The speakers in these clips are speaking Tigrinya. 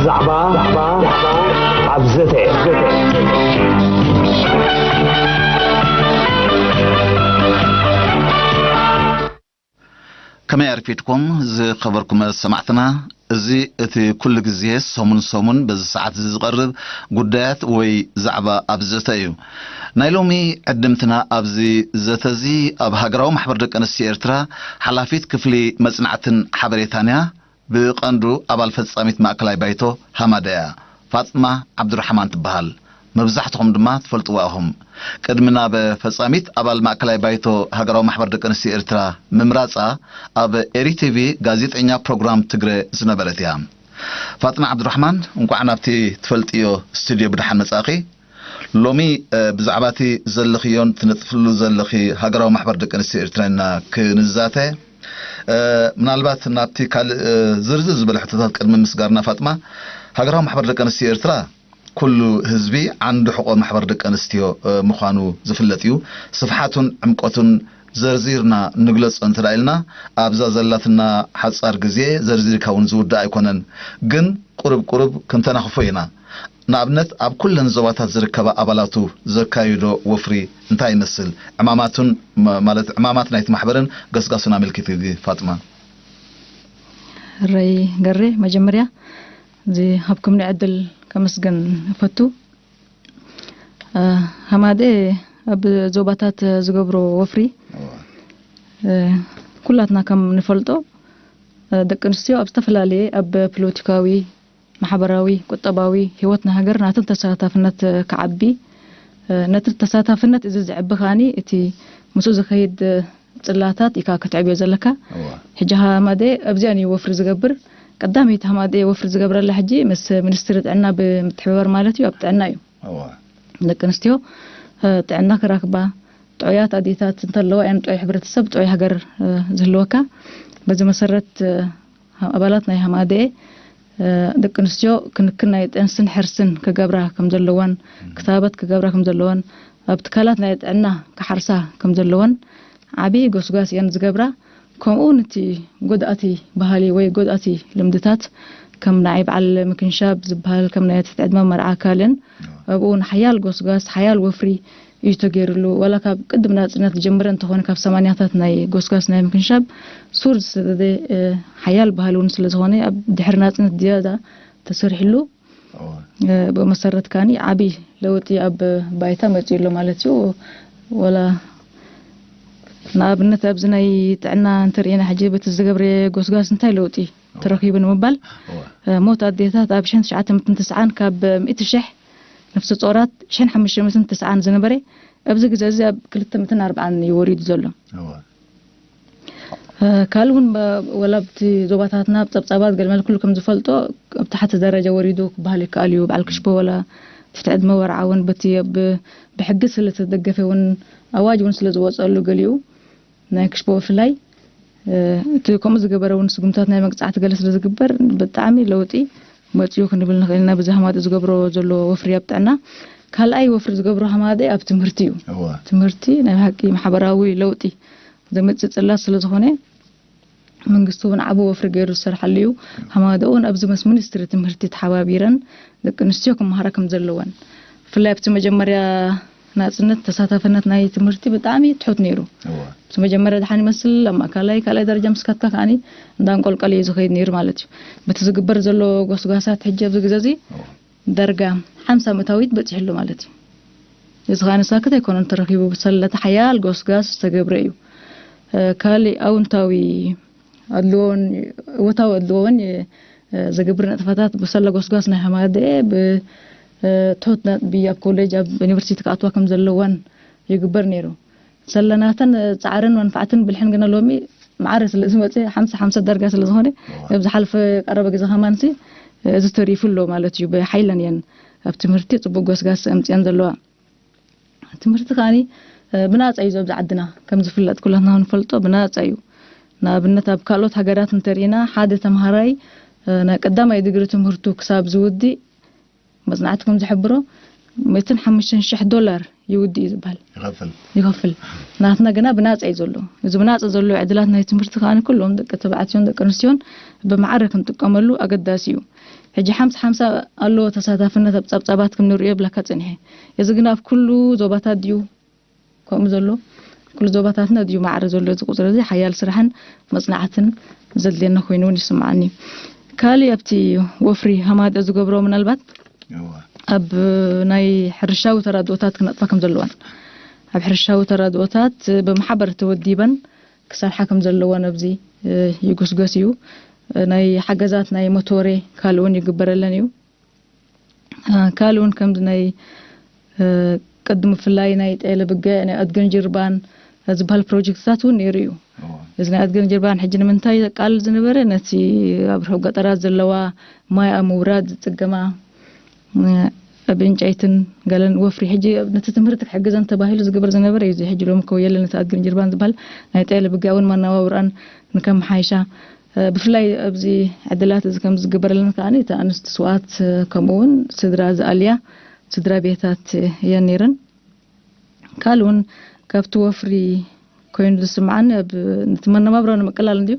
ዛዕባ ኣብ ዘተ። ከመይ ኣርፊድኩም ዝኸበርኩም ሰማዕትና? እዚ እቲ ኩሉ ግዜ ሰሙን ሰሙን በዚ ሰዓት እዚ ዝቐርብ ጉዳያት ወይ ዛዕባ ኣብ ዘተ እዩ። ናይ ሎሚ ዕድምትና ኣብዚ ዘተ እዚ ኣብ ሃገራዊ ማሕበር ደቂ ኣንስትዮ ኤርትራ ሓላፊት ክፍሊ መጽናዕትን ሓበሬታን እያ። ብቐንዱ ኣባል ፈጻሚት ማእከላይ ባይቶ ሃማደያ ፋጥማ ዓብዱራሕማን ትበሃል። መብዛሕትኹም ድማ ትፈልጥዋ ኢኹም። ቅድሚ ናብ ፈጻሚት ኣባል ማእከላይ ባይቶ ሃገራዊ ማሕበር ደቂ ኣንስትዮ ኤርትራ ምምራጻ፣ ኣብ ኤሪ ቲቪ ጋዜጠኛ ፕሮግራም ትግረ ዝነበረት እያ። ፋጥማ ዓብዱራሕማን፣ እንቋዕ ናብቲ ትፈልጥዮ ስቱድዮ ብደሓን መጻእኺ። ሎሚ፣ እ፣ ብዛዕባ እቲ ዘለኽዮን ትነጥፍሉ ዘለኺ ሃገራዊ ማሕበር ደቂ ኣንስትዮ ኤርትራ ኢና ክንዛተ። እ፣ ምናልባት ናብቲ ካልእ፣ እ፣ ዝርዝር ዝበለ ሕቶታት ቅድሚ ምስጋርና ፋጥማ፣ ሃገራዊ ማሕበር ደቂ ኣንስትዮ ኤርትራ ኩሉ ህዝቢ ዓንዲ ሕቖ ማሕበር ደቂ ኣንስትዮ፣ እ፣ ምዃኑ ዝፍለጥ እዩ። ስፍሓቱን ዕምቆቱን ዘርዚርና ንግለጾ እንተ ኢልና፣ ኣብዛ ዘላትና ሓጻር ግዜ ዘርዚርካ እውን ዝውዳእ ኣይኮነን። ግን ቁሩብ ቁሩብ ክንተናኽፎ ኢና። ንኣብነት፣ ኣብ ኩለን ዞባታት ዝርከባ ኣባላቱ ዘካይዶ ወፍሪ እንታይ ይመስል? ዕማማቱን፣ ማ-፣ ማለት ዕማማት ናይቲ ማሕበርን ገስጋሱን ኣመልኪቱ ፋጥማ። ረይ ገሬ፣ መጀመርያ እዚ ሃብኩምኒ ዕድል ከመስግን እፈቱ። እ፣ ሃማደ ኣብ ዞባታት ዝገብሮ ወፍሪ፣ እዋ። እ፣ ኩላትና ከም ንፈልጦ፣ እ፣ ደቂ ኣንስትዮ ኣብ ዝተፈላለየ ኣብ ፖለቲካዊ፣ ማሕበራዊ፣ ቁጠባዊ ህይወት ናይ ሃገር ናተን ተሳታፍነት ክዓቢ፣ እ፣ ነቲ ተሳታፍነት እዚ ዝዕቢ ከኣኒ እቲ ምስኡ ዝኸይድ ጽላታት ኢካ ክትዕብዮ ዘለካ። እዋ። ሕጂ ሃማደ ኣብዚኣን እዩ ወፍሪ ዝገብር። ቀዳመይቲ ሃማደ ወፍሪ ዝገብረላ ሕጂ ምስ ሚኒስትሪ ጥዕና ብምትሕብባር ማለት እዩ፣ ኣብ ጥዕና እዩ። እዋ። ደቂ ኣንስትዮ፣ እ፣ ጥዕና ክራክባ፣ ጥዑያት ኣዴታት እንተለዋ እየን ጥዑይ ሕብረተሰብ፣ ጥዑይ ሃገር፣ እ፣ ዝህልወካ። በዚ መሰረት፣ እ፣ ኣባላት ናይ ሃማደኤ፣ እ፣ ደቂ ኣንስትዮ ክንክን ናይ ጥንስን ሕርስን ክገብራ ከም ዘለወን፣ ክታበት ክገብራ ከም ዘለወን፣ ኣብ ትካላት ናይ ጥዕና ክሓርሳ ከም ዘለወን ዓብዪ ጎስጓስ እየን ዝገብራ። ከምኡ ነቲ ጎዳእቲ ባህሊ ወይ ጎዳእቲ ልምድታት ከም ንዓይ በዓል ምክንሻብ ዝበሃል፣ ከም ናይ ትሕቲ ዕድመ መርዓ ካልእን፣ ኣብኡ እውን ሓያል ጎስጓስ፣ ሓያል ወፍሪ እዩ ተገይሩሉ። ዋላ ካብ ቅድም ናጽነት ዝጀመረ እንተኾነ፣ ካብ ሰማንያታት ናይ ጎስጓስ ናይ ምክንሻብ ሱር ዝሰደደ፣ እ፣ ሓያል ባህሊ እውን ስለ ዝኾነ፣ ኣብ ድሕሪ ናጽነት ዝያዳ ተሰሪሕሉ። እዋ። እ፣ ብኡ መሰረት ከኣኒ ዓቢ ለውጢ ኣብ ባይታ መጺኡ ኣሎ ማለት እዩ። ወላ ንኣብነት ኣብዚ ናይ ጥዕና እንተርኢና፣ ሕጂ በቲ ዝገብረ ጎስጓስ እንታይ ለውጢ እዋ። ተረኺቡ ንምባል፣ እዋ። እ፣ ሞት ኣዴታት ኣብ ሽሕን ትሽዓተ ሚእትን ትስዓን ካብ ሚእቲ ሽሕ ነፍሲ ጾራት ሽሕን ሓሙሽተ ሚእትን ትስዓን ዝነበረ፣ ኣብዚ ግዜ እዚ ኣብ ክልተ ሚእትን ኣርብዓን እዩ ወሪዱ ዘሎ። እዋ። እ፣ ካልእ እውን በ-፣ ወላ ኣብቲ ዞባታትና ኣብ ጸብጻባት ገለ መለ ኩሉ ከም ዝፈልጦ ኣብ ታሕቲ ደረጃ ወሪዱ ክበሃል ይከኣል እዩ። በዓል ክሽቦ ወላ ትሕቲ ዕድመ ወርዓ እውን በቲ ብ-፣ ብሕጊ ስለ ዝተደገፈ እውን ኣዋጅ እውን ስለ ዝወጸሉ ገሊኡ ናይ ክሽቦ ብፍላይ፣ እ፣ እቲ ከምኡ ዝገበረ እውን ስጉምታት ናይ መቅጻዕቲ ገለ ስለ ዝግበር ብጣዕሚ ለውጢ መጺኡ ክንብል ንኽእል ኢና። ብዚ ሃማደ ዝገብሮ ዘሎ ወፍሪ ኣብ ጥዕና። ካልኣይ ወፍሪ ዝገብሮ ሃማደ ኣብ ትምህርቲ እዩ። እዋ። ትምህርቲ ናይ ብሓቂ ማሕበራዊ ለውጢ ዘምጽእ ጽላት ስለ ዝኾነ፣ መንግስቲ እውን ዓቢ ወፍሪ ገይሩ ዝሰርሓሉ እዩ። ሃማደ እውን ኣብዚ ምስ ሚኒስትሪ ትምህርቲ ተሓባቢረን ደቂ ኣንስትዮ ክመሃራ ከም ዘለወን፣ ብፍላይ ኣብቲ መጀመርያ ናጽነት ተሳታፍነት ናይ ትምህርቲ ብጣዕሚ ትሑት ነይሩ። እዋ። እቲ መጀመርያ ድሓን ይመስል፣ ኣብ ማእከላይ ካልኣይ ደረጃ ምስ ከድካ ከኣኒ እንዳንቆልቀለ እዩ ዝኸይድ ነይሩ ማለት እዩ። በቲ ዝግበር ዘሎ ጎስጓሳት ሕጂ ኣብዚ ግዜ እዚ እዋ። ዳርጋ ሓምሳ ምእታዊት በጺሑ ኣሎ ማለት እዩ። እዚ ኸኣ ንሳክት ኣይኮነን ተረኺቡ፣ ብሰለቲ ሓያል ጎስጋስ ዝተገብረ እዩ። እ፣ ካልእ ኣውንታዊ ኣድልዎን እወታዊ ኣድልዎን የ-፣ እ፣ ዝግብር ንጥፈታት ብሰለ ጎስጓስ ናይ ሃማደ ብ-፣ እ፣ ትሑት ነጥቢ ኣብ ኮሌጅ፣ ኣብ ዩኒቨርሲቲ ክኣትዋ ከም ዘለወን ይግበር ነይሩ። ሰለናተን ጻዕርን መንፋዕትን ብልሕን ግና ሎሚ ማዕረ ስለ ዝመጸ፣ ሓምሳ ሓምሳ ዳርጋ ስለ ዝኾነ፣ እዋ። ኣብ ዝሓለፈ ቀረበ ግዜ ከማንሲ፣ እዚ ተሪፉ ኣሎ ማለት እዩ። ብሓይለን እየን ኣብ ትምህርቲ ጽቡቅ ጎስጋስ ኣምጺአን ዘለዋ። ትምህርቲ ከኣኒ፣ እ፣ ብናጻ እዩ ኣብዚ ዓድና። ከም ዝፍለጥ ኩላትና ንፈልጦ ብናጻ እዩ። ንኣብነት ኣብ ካልኦት ሃገራት እንተሪኢና ሓደ ተምሃራይ፣ እ፣ ናይ ቀዳማይ ዲግሪ ትምህርቱ ክሳብ ዝውድእ መጽናዕቲ ከም ዝሕብሮ፣ ሚእትን ሓሙሽተን ሽሕ ዶላር ይውድእ እዩ ዝበሃል። ይኸፍል። ይኸፍል። ናትና ግና ብናጻ እዩ ዘሎ። እዚ ብናጻ ዘሎ ዕድላት ናይ ትምህርቲ ከኣ ንኩሎም ደቂ ተባዕትዮን ደቂ ኣንስትዮን ብማዕረ ክንጥቀመሉ ኣገዳሲ እዩ። ሕጂ ሓምሳ ሓምሳ ኣለዎ ተሳታፍነት ኣብ ጸብጻባት ከም ንርእዮ ብላካ ጽንሐ። እዚ ግን ኣብ ኩሉ ዞባታት ድዩ ከምኡ ዘሎ? ኩሉ ዞባታትና ድዩ ማዕረ ዘሎ? እዚ ቁጽሪ እዚ ሓያል ስራሕን መጽናዕትን ዘድልየና ኮይኑ እውን ይስምዓኒ። ካልእ ኣብቲ ወፍሪ ሃማደ ዝገብሮ ምናልባት ኣብ ናይ ሕርሻዊ ተራድኦታት ክነጥፋ ከም ዘለዋን ኣብ ሕርሻዊ ተራድኦታት ብማሕበር ተወዲበን ክሰርሓ ከም ዘለወን ኣብዚ ይጉስገስ እዩ። ናይ ሓገዛት ናይ ሞቶሬ ካልእ እውን ይግበረለን እዩ። ካልእ እውን ከምዚ ናይ ቅድሚ ብፍላይ ናይ ጤለ ብገ ናይ ኣድገን ጅርባን ዝበሃል ፕሮጀክትታት እውን ነይሩ እዩ። እዚ ናይ ኣድገን ጅርባን ሕጂ ንምንታይ ዘቃልል ዝነበረ ነቲ ኣብ ርሑቕ ገጠራት ዘለዋ ማይ ኣብ ምውራድ ዝጽገማ ኣብ ዕንጨይትን ገለን ወፍሪ ሕጂ ነቲ ትምህርቲ ክሕግዘን ተባሂሉ ዝግበር ዝነበረ እዩ። እዚ ሕጂ ሎሚ ከውየለ ነቲ ኣድገን ጅርባን ዝበሃል ናይ ጤለ ብገ እውን ማናባብራን ንከመሓይሻ ብፍላይ ኣብዚ ዕድላት እዚ ከም ዝግበረለን ከዓኒ እቲ ኣንስቲ ስዋት ከምኡ እውን ስድራ ዝኣልያ ስድራ ቤታት እየን ነይረን። ካልእ እውን ካብቲ ወፍሪ ኮይኑ ዝስምዓኒ ኣብ ነቲ መነባብሮ ንምቅላል እንድዩ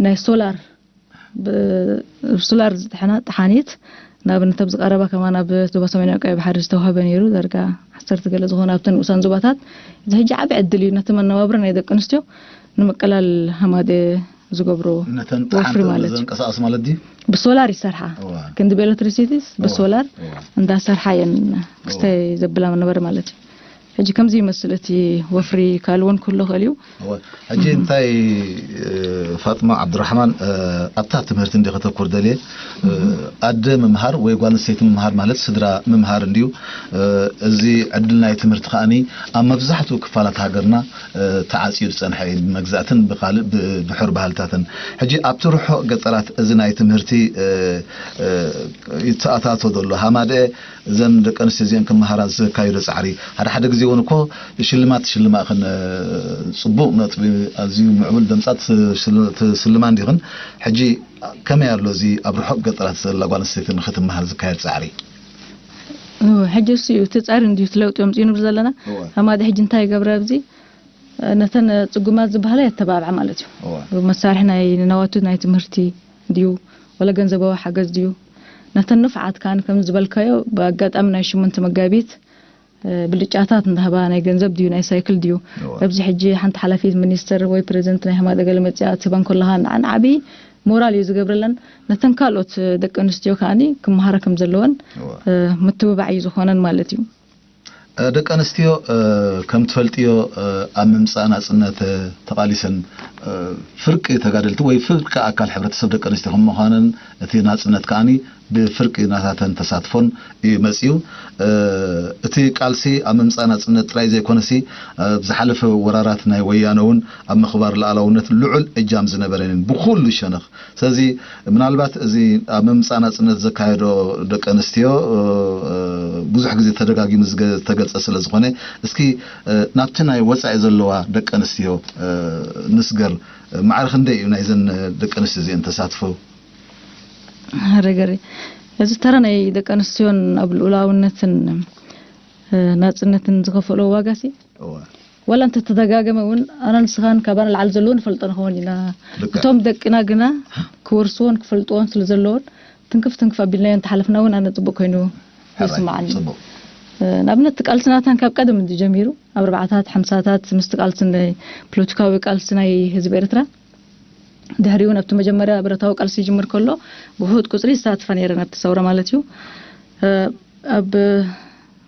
ናይ ሶላር ብሶላር ዝጥሕና ጠሓኒት ንኣብነት ኣብዚ ቀረባ ከማን ኣብ ዞባ ሰሜናዊ ቀይ ባሕሪ ዝተዋህበ ነይሩ ዳርጋ ዓሰርተ ገለ ዝኾነ ኣብተን ንኡሳን ዞባታት እዚ ሕጂ ዓቢ ዕድል እዩ ነቲ መነባብሮ ናይ ደቂ ኣንስትዮ ንምቅላል ሃማደ ዝገብሮ ነተን ወፍሪ ጠሓንቲ ማለት እዩ። ዘንቀሳቐስ ማለት ድዩ? ብሶላር ይሰርሓ እዋ። ክንዲ ብኤሌክትሪሲቲስ ብሶላር እዋ። እንዳሰርሓ እየን ክስተይ ዘብላ መነበረ ማለት እዩ። ሕጂ ከምዚ ይመስል እቲ ወፍሪ ካልእ እውን ክህሉ ይኽእል እዩ። እወ፣ ሕጂ እንታይ እ፣ ፋጥማ ዓብዱራሕማን እ፣ ኣብታ ትምህርቲ እንዲ ከተኩር ደልየ እ፣ ኣደ ምምሃር ወይ ጓል ኣንስተይቲ ምምሃር ማለት ስድራ ምምሃር እንድዩ እ፣ እዚ ዕድል ናይ ትምህርቲ ከዓኒ ኣብ መብዛሕትኡ ክፋላት ሃገርና እ፣ ተዓፅዩ ዝፀንሐ እዩ ብመግዛእትን ብካልእ ብ- ድሑር ባህልታትን ሕጂ ኣብቲ ርሑቕ ገጠራት እዚ ናይ ትምህርቲ እ፣ እ፣ ይተኣታቶ ዘሎ ሃማደ እዘን ደቂ ኣንስትዮ እዚአን ክመሃራ ዘካይዶ ፃዕሪ ሓደ ሓደ ግዜ እውን እኮ ሽልማት ሽልማእኽን እ፣ ፅቡቕ ነጥቢ ኣዝዩ ምዕቡል ደምፃ ትስል- ትስልማ እንዲኽን ሕጂ ከመይ ኣሎ እዚ ኣብ ርሑቕ ገጠራት ዘላ ጓል ኣንስተይቲ ንክትመሃር ዝካየድ ፃዕሪ እወ፣ ሕጂ እሱ እዩ እቲ ፃዕሪ እንድዩ እቲ ለውጢ ኣምፅኡ ንብል ዘለና እወ። ሃማደ ሕጂ እንታይ ይገብረ ኣብዚ ነተን ፅጉማት ዝበሃላ የተባብዓ ማለት እዩ እወ። መሳርሒ ናይ ንናዋቱ ናይ ትምህርቲ ድዩ ወላ ገንዘባዊ ሓገዝ ድዩ ነተን ንፍዓት ከዓን ከም ዝበልካዮ ብኣጋጣሚ ናይ ሽሙንተ መጋቢት ብልጫታት እንዳሃባ ናይ ገንዘብ ድዩ ናይ ሳይክል ድዩ እወ። ኣብዚ ሕጂ ሓንቲ ሓላፊት ሚኒስተር ወይ ፕሬዚደንት ናይ ሃማደ ገለ መፅኣ ትህበን ከለኻ ንዓን ዓብዪ ሞራል እዩ ዝገብረለን ነተን ካልኦት ደቂ ኣንስትዮ ከዓኒ ክመሃራ ከም ዘለወን እወ። ምትብባዕ እዩ ዝኾነን ማለት እዩ ደቂ ኣንስትዮ ከም ትፈልጥዮ ኣብ ምምፃእ ናፅነት ተቓሊሰን ፍርቂ ተጋደልቲ ወይ ፍርቂ ኣካል ሕብረተሰብ ደቂ ኣንስትዮ ከም ምዃነን እቲ ናፅነት ከዓኒ ብፍርቂ ናታተን ተሳትፎን እዩ መፅዩ። እቲ ቃልሲ ኣብ ምምፃእ ናፅነት ጥራይ ዘይኮነሲ ኣብ ዝሓለፈ ወራራት ናይ ወያነ እውን ኣብ ምኽባር ሉዓላውነት ልዑል እጃም ዝነበረን ብኩሉ ሸነኽ ስለዚ ምናልባት እዚ ኣብ ምምፃእ ናፅነት ዘካየዶ ደቂ ኣንስትዮ ብዙሕ ግዜ ተደጋጊሙ ዝተገልፀ ስለ ዝኾነ እስኪ ናብቲ ናይ ወፃኢ ዘለዋ ደቂ ኣንስትዮ ንስገር ማዕረ ክንደይ እዩ ናይዘን ደቂ ኣንስትዮ እዚአን ተሳትፎ ረገሪ እዚ ተራ ናይ ደቂ ኣንስትዮን ኣብ ልኡላውነትን ናፅነትን ዝኸፈሎ ዋጋ ሲ ዋላ እንተተደጋገመ እውን ኣነ ንስኻን ካባና ላዕሊ ዘለዎ ንፈልጦ ንኸውን ኢና እቶም ደቅና ግና ክወርስዎን ክፈልጥዎን ስለ ዘለዎን ትንክፍ ትንክፍ ኣቢልናዮ እንተሓለፍና እውን ኣነ ፅቡቅ ኮይኑ ይስማዓኒ ንኣብነት ቃልስናታን ካብ ቀደም እንዲ ጀሚሩ ኣብ ኣርባዕታት ሓምሳታት ምስቲ ቃልሲ ፖለቲካዊ ቃልሲ ናይ ህዝቢ ኤርትራ ድሕሪ እውን ኣብቲ መጀመርያ ብረታዊ ቃልሲ ይጅምር ከሎ ብውሑድ ቁፅሪ ይሳትፋ ነይረን ኣብቲ ሰውራ ማለት እዩ ኣብ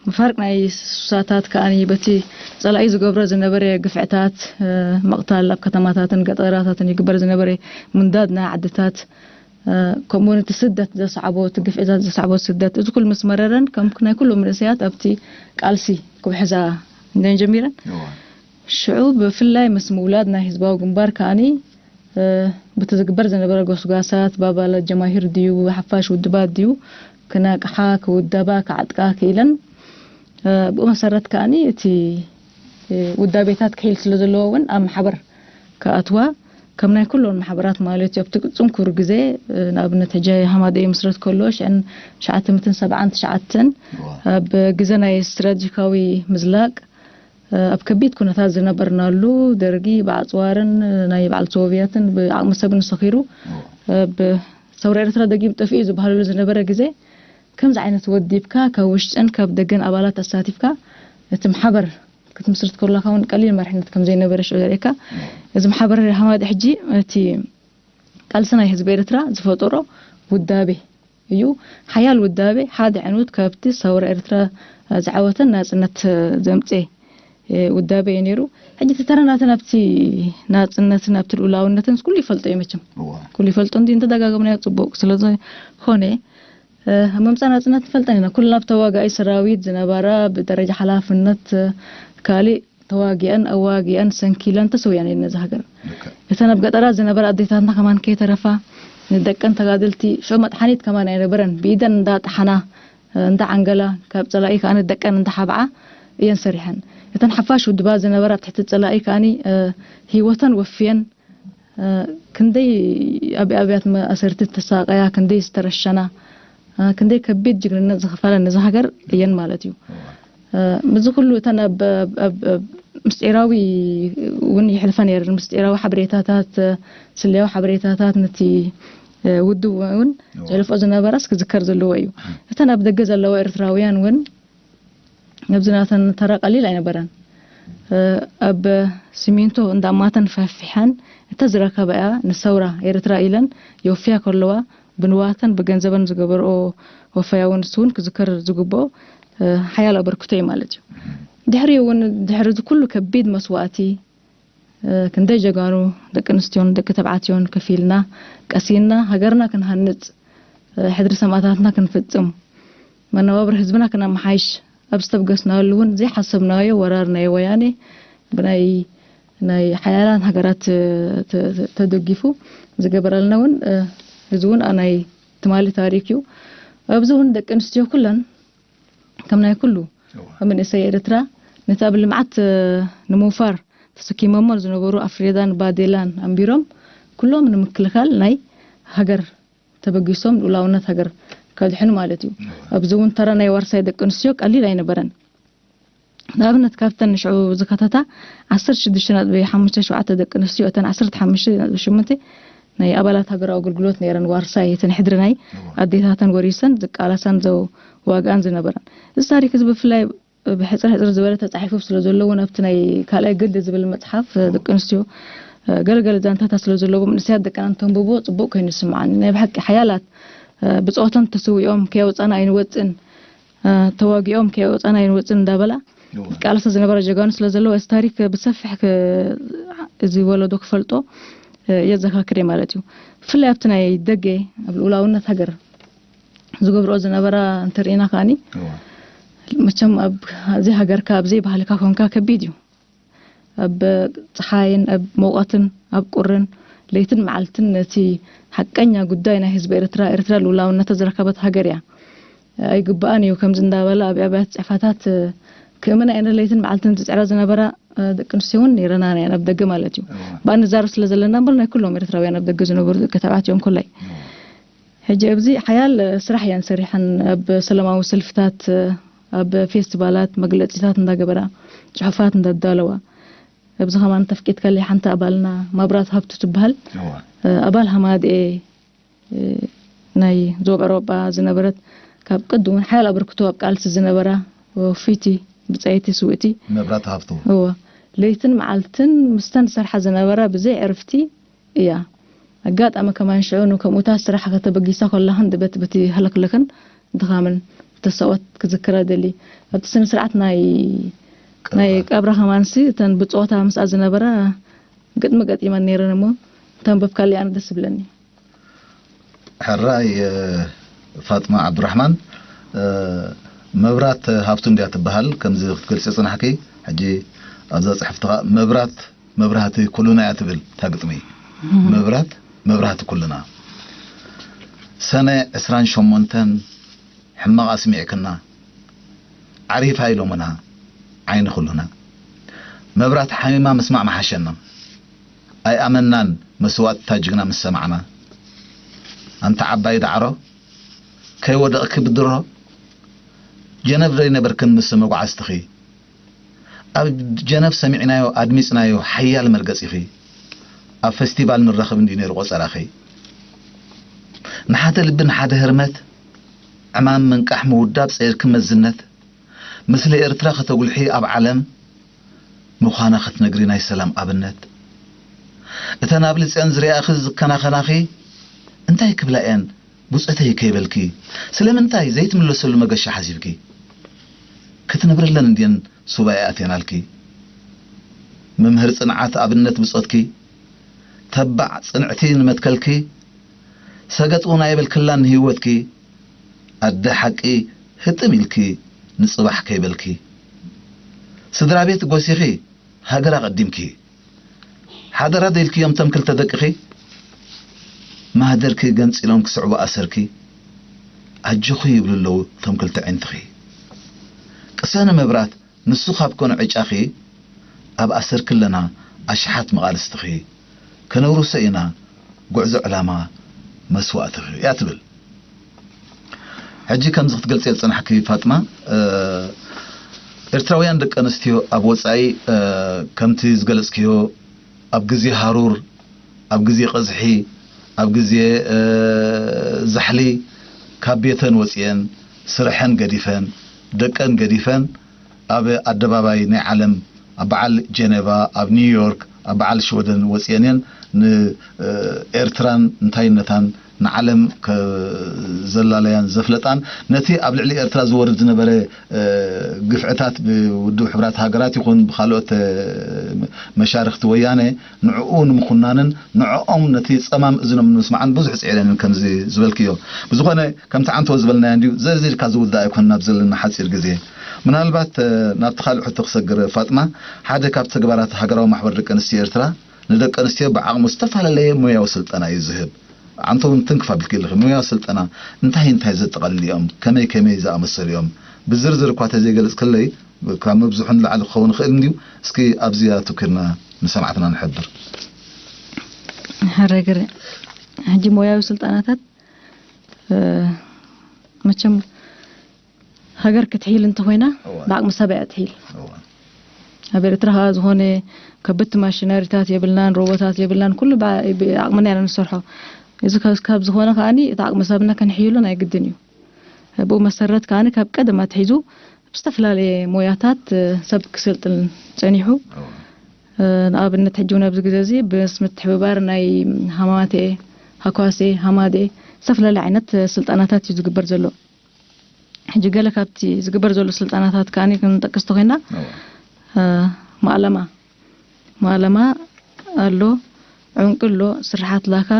ምፋርቅ ናይ ሱሳታት ከኣ በቲ ጸላኢ ዝገብሮ ዝነበረ ግፍዕታት ምቕታል ኣብ ከተማታትን ገጠራታትን ይግበር ዝነበረ ምንዳድ ናይ ዓድታት ከምኡውን እቲ ስደት ዘስዓቦ እቲ ግፍዕታት ዘስዓቦ ስደት እዚ ኩሉ ምስ መረረን ከም ናይ ኩሎም መንእሰያት ኣብቲ ቃልሲ ክውሕዛ እንደን ጀሚረን ሽዑ ብፍላይ ምስ ምውላድ ናይ ህዝባዊ ግንባር ከኣኒ በቲ ዝግበር ዝነበረ ጎስጓሳት ብኣባላት ጀማሂር ድዩ ብሓፋሽ ውድባት ድዩ ክነቅሓ ክውደባ ክዓጥቃ ክኢለን ብኡ መሰረት ከኣኒ እቲ ውዳቤታት ክሒል ስለ ዘለዎ እውን ኣብ ማሕበር ክኣትዋ ከም ናይ ኩሎም ማሕበራት ማለት እዩ ኣብቲ ፅንኩር ግዜ ንኣብነት ሕጂ ሃማደ ይምስረት ከሎ ሽዕን ትሽዓተ ሚእትን ሰብዓን ትሽዓተን ኣብ ግዜ ናይ ስትራቴጂካዊ ምዝላቅ ኣብ ከቢድ ኩነታት ዝነበርናሉ ደርጊ ብኣፅዋርን ናይ በዓል ሶቭየትን ብዓቕሚ ሰብን ሰኺሩ ኣብ ሰውራ ኤርትራ ደጊም ጠፊኡ ዝበሃለሉ ዝነበረ ግዜ ከምዚ ዓይነት ወዲብካ ካብ ውሽጥን ካብ ደገን ኣባላት ኣሳቲፍካ እቲ ማሕበር ክትምስርት ከሎካ እውን ቀሊል መሪሕነት ከም ዘይነበረ ሽዑ ዘርእየካ። እዚ ማሕበር ሃማድ ሕጂ እቲ ቃልሲ ናይ ህዝቢ ኤርትራ ዝፈጠሮ ውዳቤ እዩ። ሓያል ውዳቤ ሓደ ዕንውት ካብቲ ሰውራ ኤርትራ ዝዓወተን ናጽነት ዘምጽኤ ውዳቤ እዩ ነይሩ። ሕጂ እቲ ተረናተ ናብቲ ናጽነትን ናብቲ ልኡላውነትን ኩሉ ይፈልጦ እዩ መቸም። ኩሉ ይፈልጦ እንዲ እንተደጋገምናዮ ጽቡቅ ስለዝኾነ ኣብ ምምጻእ ናጽነት ንፈልጠን ኢና። ኩልና ብተዋጋኢ ሰራዊት ዝነበራ ብደረጃ ሓላፍነት ካልእ ተዋጊአን ኣዋጊአን ሰንኪለን ተሰውያን እየን ነዚ ሃገር። እተን ኣብ ገጠራት ዝነበራ ኣዴታትና ከማን ከይተረፋ ንደቀን ተጋደልቲ ሽዑ መጥሓኒት ከማን ኣይነበረን ብኢደን እንዳጠሓና እንዳዓንገላ ካብ ጸላኢ ከኣ ንደቀን እንዳሓብዓ እየን ሰሪሐን። እተን ሓፋሽ ውድባት ዝነበራ ኣብ ትሕቲ ጸላኢ ከኣኒ ህይወተን ወፍየን ክንደይ ኣብ ኣብያት መኣሰርቲ ዝተሳቀያ ክንደይ ዝተረሸና ክንደይ ከቢድ ጅግንነት ዝኸፈላ ነዚ ሃገር እየን ማለት እዩ። ምዚ ኩሉ እተን ኣብ ምስጢራዊ እውን ይሕልፈ ነይረን ምስጢራዊ ሓበሬታታት ስለያዊ ሓበሬታታት ነቲ ውድብ እውን ዘሕልፎ ዝነበራስ ክዝከር ዘለዎ እዩ። እተን ኣብ ደገ ዘለዋ ኤርትራውያን እውን ነብዚ ናተን ተራ ቀሊል ኣይነበረን። ኣብ ሲሚንቶ እንዳማተን ፈፊሐን እተ ዝረከበያ ንሰውራ ኤርትራ ኢለን የወፍያ ከለዋ ብንዋተን ብገንዘበን ዝገበርኦ ወፈያ እውን ንሱ እውን ክዝከር ዝግብኦ ሓያል ኣበርክቶ እዩ ማለት እዩ። ድሕሪ እውን ድሕሪ እዚ ኩሉ ከቢድ መስዋእቲ ክንደይ ጀጋኑ ደቂ ኣንስትዮን ደቂ ተባዕትዮን ከፊልና ቀሲንና ሃገርና ክንሃንጽ ሕድሪ ሰማእታትና ክንፍጽም መነባብሮ ህዝብና ክነመሓይሽ ኣብ ዝተብገስናሉ እውን ዘይሓሰብናዮ ወራር ናይ ወያኔ ብናይ ናይ ሓያላን ሃገራት ተደጊፉ ዝገበረልና እውን እዚ እውን ናይ ትማሊ ታሪክ እዩ። ኣብዚ እውን ደቂ ኣንስትዮ ኩለን ከም ናይ ኩሉ መንእሰይ ኤርትራ ነቲ ኣብ ልምዓት ንምውፋር ተሰኪሞሞ ዝነበሩ ኣፍሬዳን ባዴላን ኣንቢሮም ኩሎም ንምክልኻል ናይ ሃገር ተበጊሶም ልኡላውነት ሃገር ከድሕኑ ማለት እዩ። ኣብዚ እውን ተራ ናይ ዋርሳይ ደቂ ኣንስትዮ ቀሊል ኣይነበረን። ንኣብነት ካብተን ንሽዑ ዝከተታ ዓሰርተ ሽዱሽተ ነጥቢ ሓሙሽተ ሸውዓተ ደቂ ኣንስትዮ እተን ዓሰርተ ሓሙሽተ ነጥቢ ሸሞንተ ናይ ኣባላት ሃገራዊ ኣገልግሎት ነይረን ዋርሳይ እተን ሕድሪ ናይ ኣዴታተን ወሪሰን ዝቃለሳን ዘዋግኣን ዝነበረን። እዚ ታሪክ እዚ ብፍላይ ብሕፅር ሕፅር ዝበለ ተፃሒፉ ስለ ዘሎ እውን ኣብቲ ናይ ካልኣይ ግዲ ዝብል መፅሓፍ ደቂ ኣንስትዮ ገለገለ ዛንታታት ስለ ዘለዎ መንእሰያት ደቅና እንተንብቦ ፅቡቅ ኮይኑ ይስምዓኒ። ናይ ብሓቂ ሓያላት ብፆቶም ተስዊኦም ከየውፃና ኣይንወፅን ተዋጊኦም ከየውፃና ኣይንወፅን እንዳበላ ቃልሰ ዝነበረ ጀጋኑ ስለ ዘለዎ እዚ ታሪክ ብሰፊሕ እዚ ወለዶ ክፈልጦ የዘካክር ማለት እዩ። ብፍላይ ኣብቲ ናይ ደገ ኣብ ልኡላውነት ሃገር ዝገብርኦ ዝነበራ እንተርኢና ከዓኒ መቸም ኣብ ዘይሃገርካ ኣብ ዘይባህልካ ኮንካ ከቢድ እዩ። ኣብ ፀሓይን ኣብ መውቀትን ኣብ ቁርን ለይትን መዓልትን ነቲ ሓቀኛ ጉዳይ ናይ ህዝቢ ኤርትራ ኤርትራ ልኡላውነታ ዝረከበት ሃገር እያ። ኣይግባኣን እዩ ከምዚ እንዳበላ ኣብ ኣብያት ፅሕፋታት ክእምና እየን ለይትን መዓልትን ዝፅዕራ ዝነበራ ደቂ ኣንስትዮ እውን ነይረና እየን ኣብ ደገ ማለት እዩ። ብኣንዛሩ ስለ ዘለና እምበር ናይ ኩሎም ኤርትራውያን ኣብ ደገ ዝነበሩ ደቂ ተባዕትዮ እዮም ኮላይ። ሕጂ ኣብዚ ሓያል ስራሕ እየን ሰሪሐን ኣብ ሰላማዊ ሰልፍታት ኣብ ፌስቲቫላት መግለፂታት እንዳገበራ ፅሑፋት እንዳዳለዋ ኣብዚ ከማን ተፍቂት ከሊ ሓንቲ ኣባልና ማብራት ሃብቱ ትበሃል ኣባል ሃማድኤ ናይ ዞብ ኤሮጳ ዝነበረት ካብ ቅድም ሓያል ኣበርክቶ ኣብ ቃልሲ ዝነበራ ወፊቲ ብፀይቲ ስውእቲ መብራት ሃብቱ እወ ለይትን መዓልትን ምስተን ዝሰርሓ ዝነበራ ብዘይ ዕርፍቲ እያ። ኣጋጣሚ ከማን ሽዑ ንከምኡታት ስራሕ ከተበጊሳ ከላ ክንዲ በቲ በቲ ህልክልክን ድኻምን ተሳወት ክዝክራ ደሊ ኣብቲ ስነ ስርዓት ናይ ናይ ቀብራ ከማንሲ እተን ብፆታ ምስኣ ዝነበራ ግጥሚ ገጢመን ነይረን እሞ እንተንበብካለይ ኣነ ደስ ይብለኒ። ሕራይ ፋጥማ ዓብዱራሕማን መብራት ሃብቱ እንድያ ትበሃል ከምዚ ክትገልፂ ፅናሕኪ ሕጂ ኣብዛ ፅሕፍትኻ መብራት መብራህቲ ኩሉና እያ ትብል እታ ግጥሚ መብራት መብራህቲ ኩሉና ሰነ ዕስራን ሸሞንተን ሕማቕ ኣስሚዕክና ዓሪፋ ኢሎምና ዓይኒ ኩሉና መብራት ሓሚማ ምስማዕ መሓሸና ኣይኣመናን መስዋእትታ ጅግና ምስ ሰማዕና ኣንታ ዓባይ ዳዕሮ ከይወደቕኪ ብድሮ ጀነብ ዶ ኣይነበርክን ምስ መጓዓዝትኺ ኣብ ጀነብ ሰሚዕናዮ ኣድሚፅናዮ ሓያል መርገፂኺ ኣብ ፈስቲቫል ንራኸብ እንድዩ ነይሩ ቆፀራኺ ንሓደ ልቢ ንሓደ ህርመት፣ ዕማም ምንቃሕ ምውዳብ ጸይርኪ መዝነት፣ ምስሊ ኤርትራ ከተጉልሒ ኣብ ዓለም ምዃና ክትነግሪ ናይ ሰላም ኣብነት። እተን ኣብ ልጽየን ዝሪኣኺ ዝከናኸናኺ እንታይ ክብላ እየን ብጾተይ ከይበልኪ፣ ስለምንታይ ዘይትምለሰሉ መገሻ ሓሲብኪ? ክትነብርለን እንድየን ሱባኤ ኣትየናልኪ። መምህር ጽንዓት ኣብነት ብጾትኪ፣ ተባዕ ጽንዕቲ ንመትከልኪ፣ ሰገጥ እውን ኣይበልክላን ንህይወትኪ። ኣደ ሓቂ ህጥም ኢልኪ ንጽባሕ ከይበልኪ። ስድራ ቤት ጎሲኺ ሃገር ኣቐዲምኪ። ሓደራ ደልክዮም እቶም ክልተ ደቅኺ። ማህደርኪ ገንጺሎም ክስዕቡ ኣሰርኪ። ኣጆኺ ይብሉ ኣለዉ እቶም ክልተ ኣዒንትኺ። ቅሰኒ መብራት ንሱ ካብ ኮነ ዕጫኺ። ኣብ ኣሰርኪ ኣለና ኣሽሓት መቓልስትኺ። ከነውርሶ ኢና ጉዕዞ ዕላማ መስዋእትኺ እያ ትብል። ሕጂ ከምዚ ክትገልጽዮ ዝጸናሕኪ ፋጥማ፣ እ፣ ኤርትራውያን ደቂ ኣንስትዮ ኣብ ወጻኢ፣ እ፣ ከምቲ ዝገለጽክዮ ኣብ ግዜ ሃሩር፣ ኣብ ግዜ ቀዝሒ፣ ኣብ ግዜ፣ እ፣ ዛሕሊ ካብ ቤተን ወጺኤን፣ ስርሐን ገዲፈን፣ ደቀን ገዲፈን፣ ኣብ ኣደባባይ ናይ ዓለም፣ ኣብ በዓል ጀኔቫ፣ ኣብ ኒውዮርክ፣ ኣብ በዓል ሽወደን ወጺኤን እየን ን፣ እ፣ ኤርትራን እንታይነታን ንዓለም ከ-፣ ዘላለያን ዘፍለጣን፣ ነቲ ኣብ ልዕሊ ኤርትራ ዝወርድ ዝነበረ፣ እ፣ ግፍዕታት ብውድብ ሕብራት ሃገራት ይኹን ብኻልኦት፣ እ፣ መሻርኽቲ ወያነ ንዕኡ ንምኹናንን ንዕኦም ነቲ ጸማም እዝኖም ንምስማዕን ብዙሕ ጽዒረን እየን ከምዚ ዝበልክዮ። ብዝኾነ ከምቲ ዓንተቦ ዝበልናዮ እንድዩ ዘርዚርካ ዝውዳእ ኣይኮነን ኣብ ዘለና ሓጺር ግዜ። ምናልባት፣ እ፣ ናብቲ ካልእ ሕቶ ክሰግር ፋጥማ፣ ሓደ ካብ ተግባራት ሃገራዊ ማሕበር ደቂ ኣንስትዮ ኤርትራ ንደቂ ኣንስትዮ ብዓቕሙ ዝተፈላለየ ሞያዊ ስልጠና እዩ ዝህብ። ዓንተቦ እውን ትንክፍ ኣቢልኪ ኣለኺ። ሞያዊ ስልጠና እንታይ እንታይ ዘጠቓልል እዮም? ከመይ ከመይ ዝኣመሰሉ እዮም? ብዝርዝር እኳ ተዘይገለጽክለይ ካብ ምብዝሑ ንላዕሊ ክኸውን ይኽእል እንድዩ። እስኪ ኣብዚ ኣተኲርና ንሰማዕትና ንሕብር። ሕረግር ሕጂ ሞያዊ ስልጠናታት፣ እ፣ መቸም ሃገር ክትሕይል እንተኾይና እዋ። ብዓቕሚ ሰብ እያ ትሕይል። እዋ። ኣብ ኤርትራ ከኣ ዝኾነ ከበድቲ ማሽነሪታት የብልናን፣ ሮቦታት የብልናን፣ ኩሉ ብዓ-፣ ብዓቕምና ኢና ንሰርሖ። እዚ ካብ፣ ካብ ዝኾነ ከኣኒ እቲ ዓቕሚ ሰብና ከንሕይሉ ናይ ግድን እዩ። ብኡ መሰረት ከኣኒ ካብ ቀደም ኣትሒዙ ብዝተፈላለየ ሞያታት፣ እ፣ ሰብ ክሰልጥን ጸኒሑ። እዋ። እ፣ ንኣብነት ሕጂ እውን ኣብዚ ግዜ እዚ ምስ ምትሕብባር ናይ ሃማቴ፣ ሃኳሴ፣ ሃማዴ ዝተፈላለየ ዓይነት ስልጠናታት እዩ ዝግበር ዘሎ። ሕጂ ገለ ካብቲ ዝግበር ዘሎ ስልጠናታት ከኣ ክንጠቅስ ተኾይና፣ እዋ። እ፣ ማእለማ፣ ማእለማ ኣሎ፣ ዕንቂ ኣሎ፣ ስርሓት ላካ፣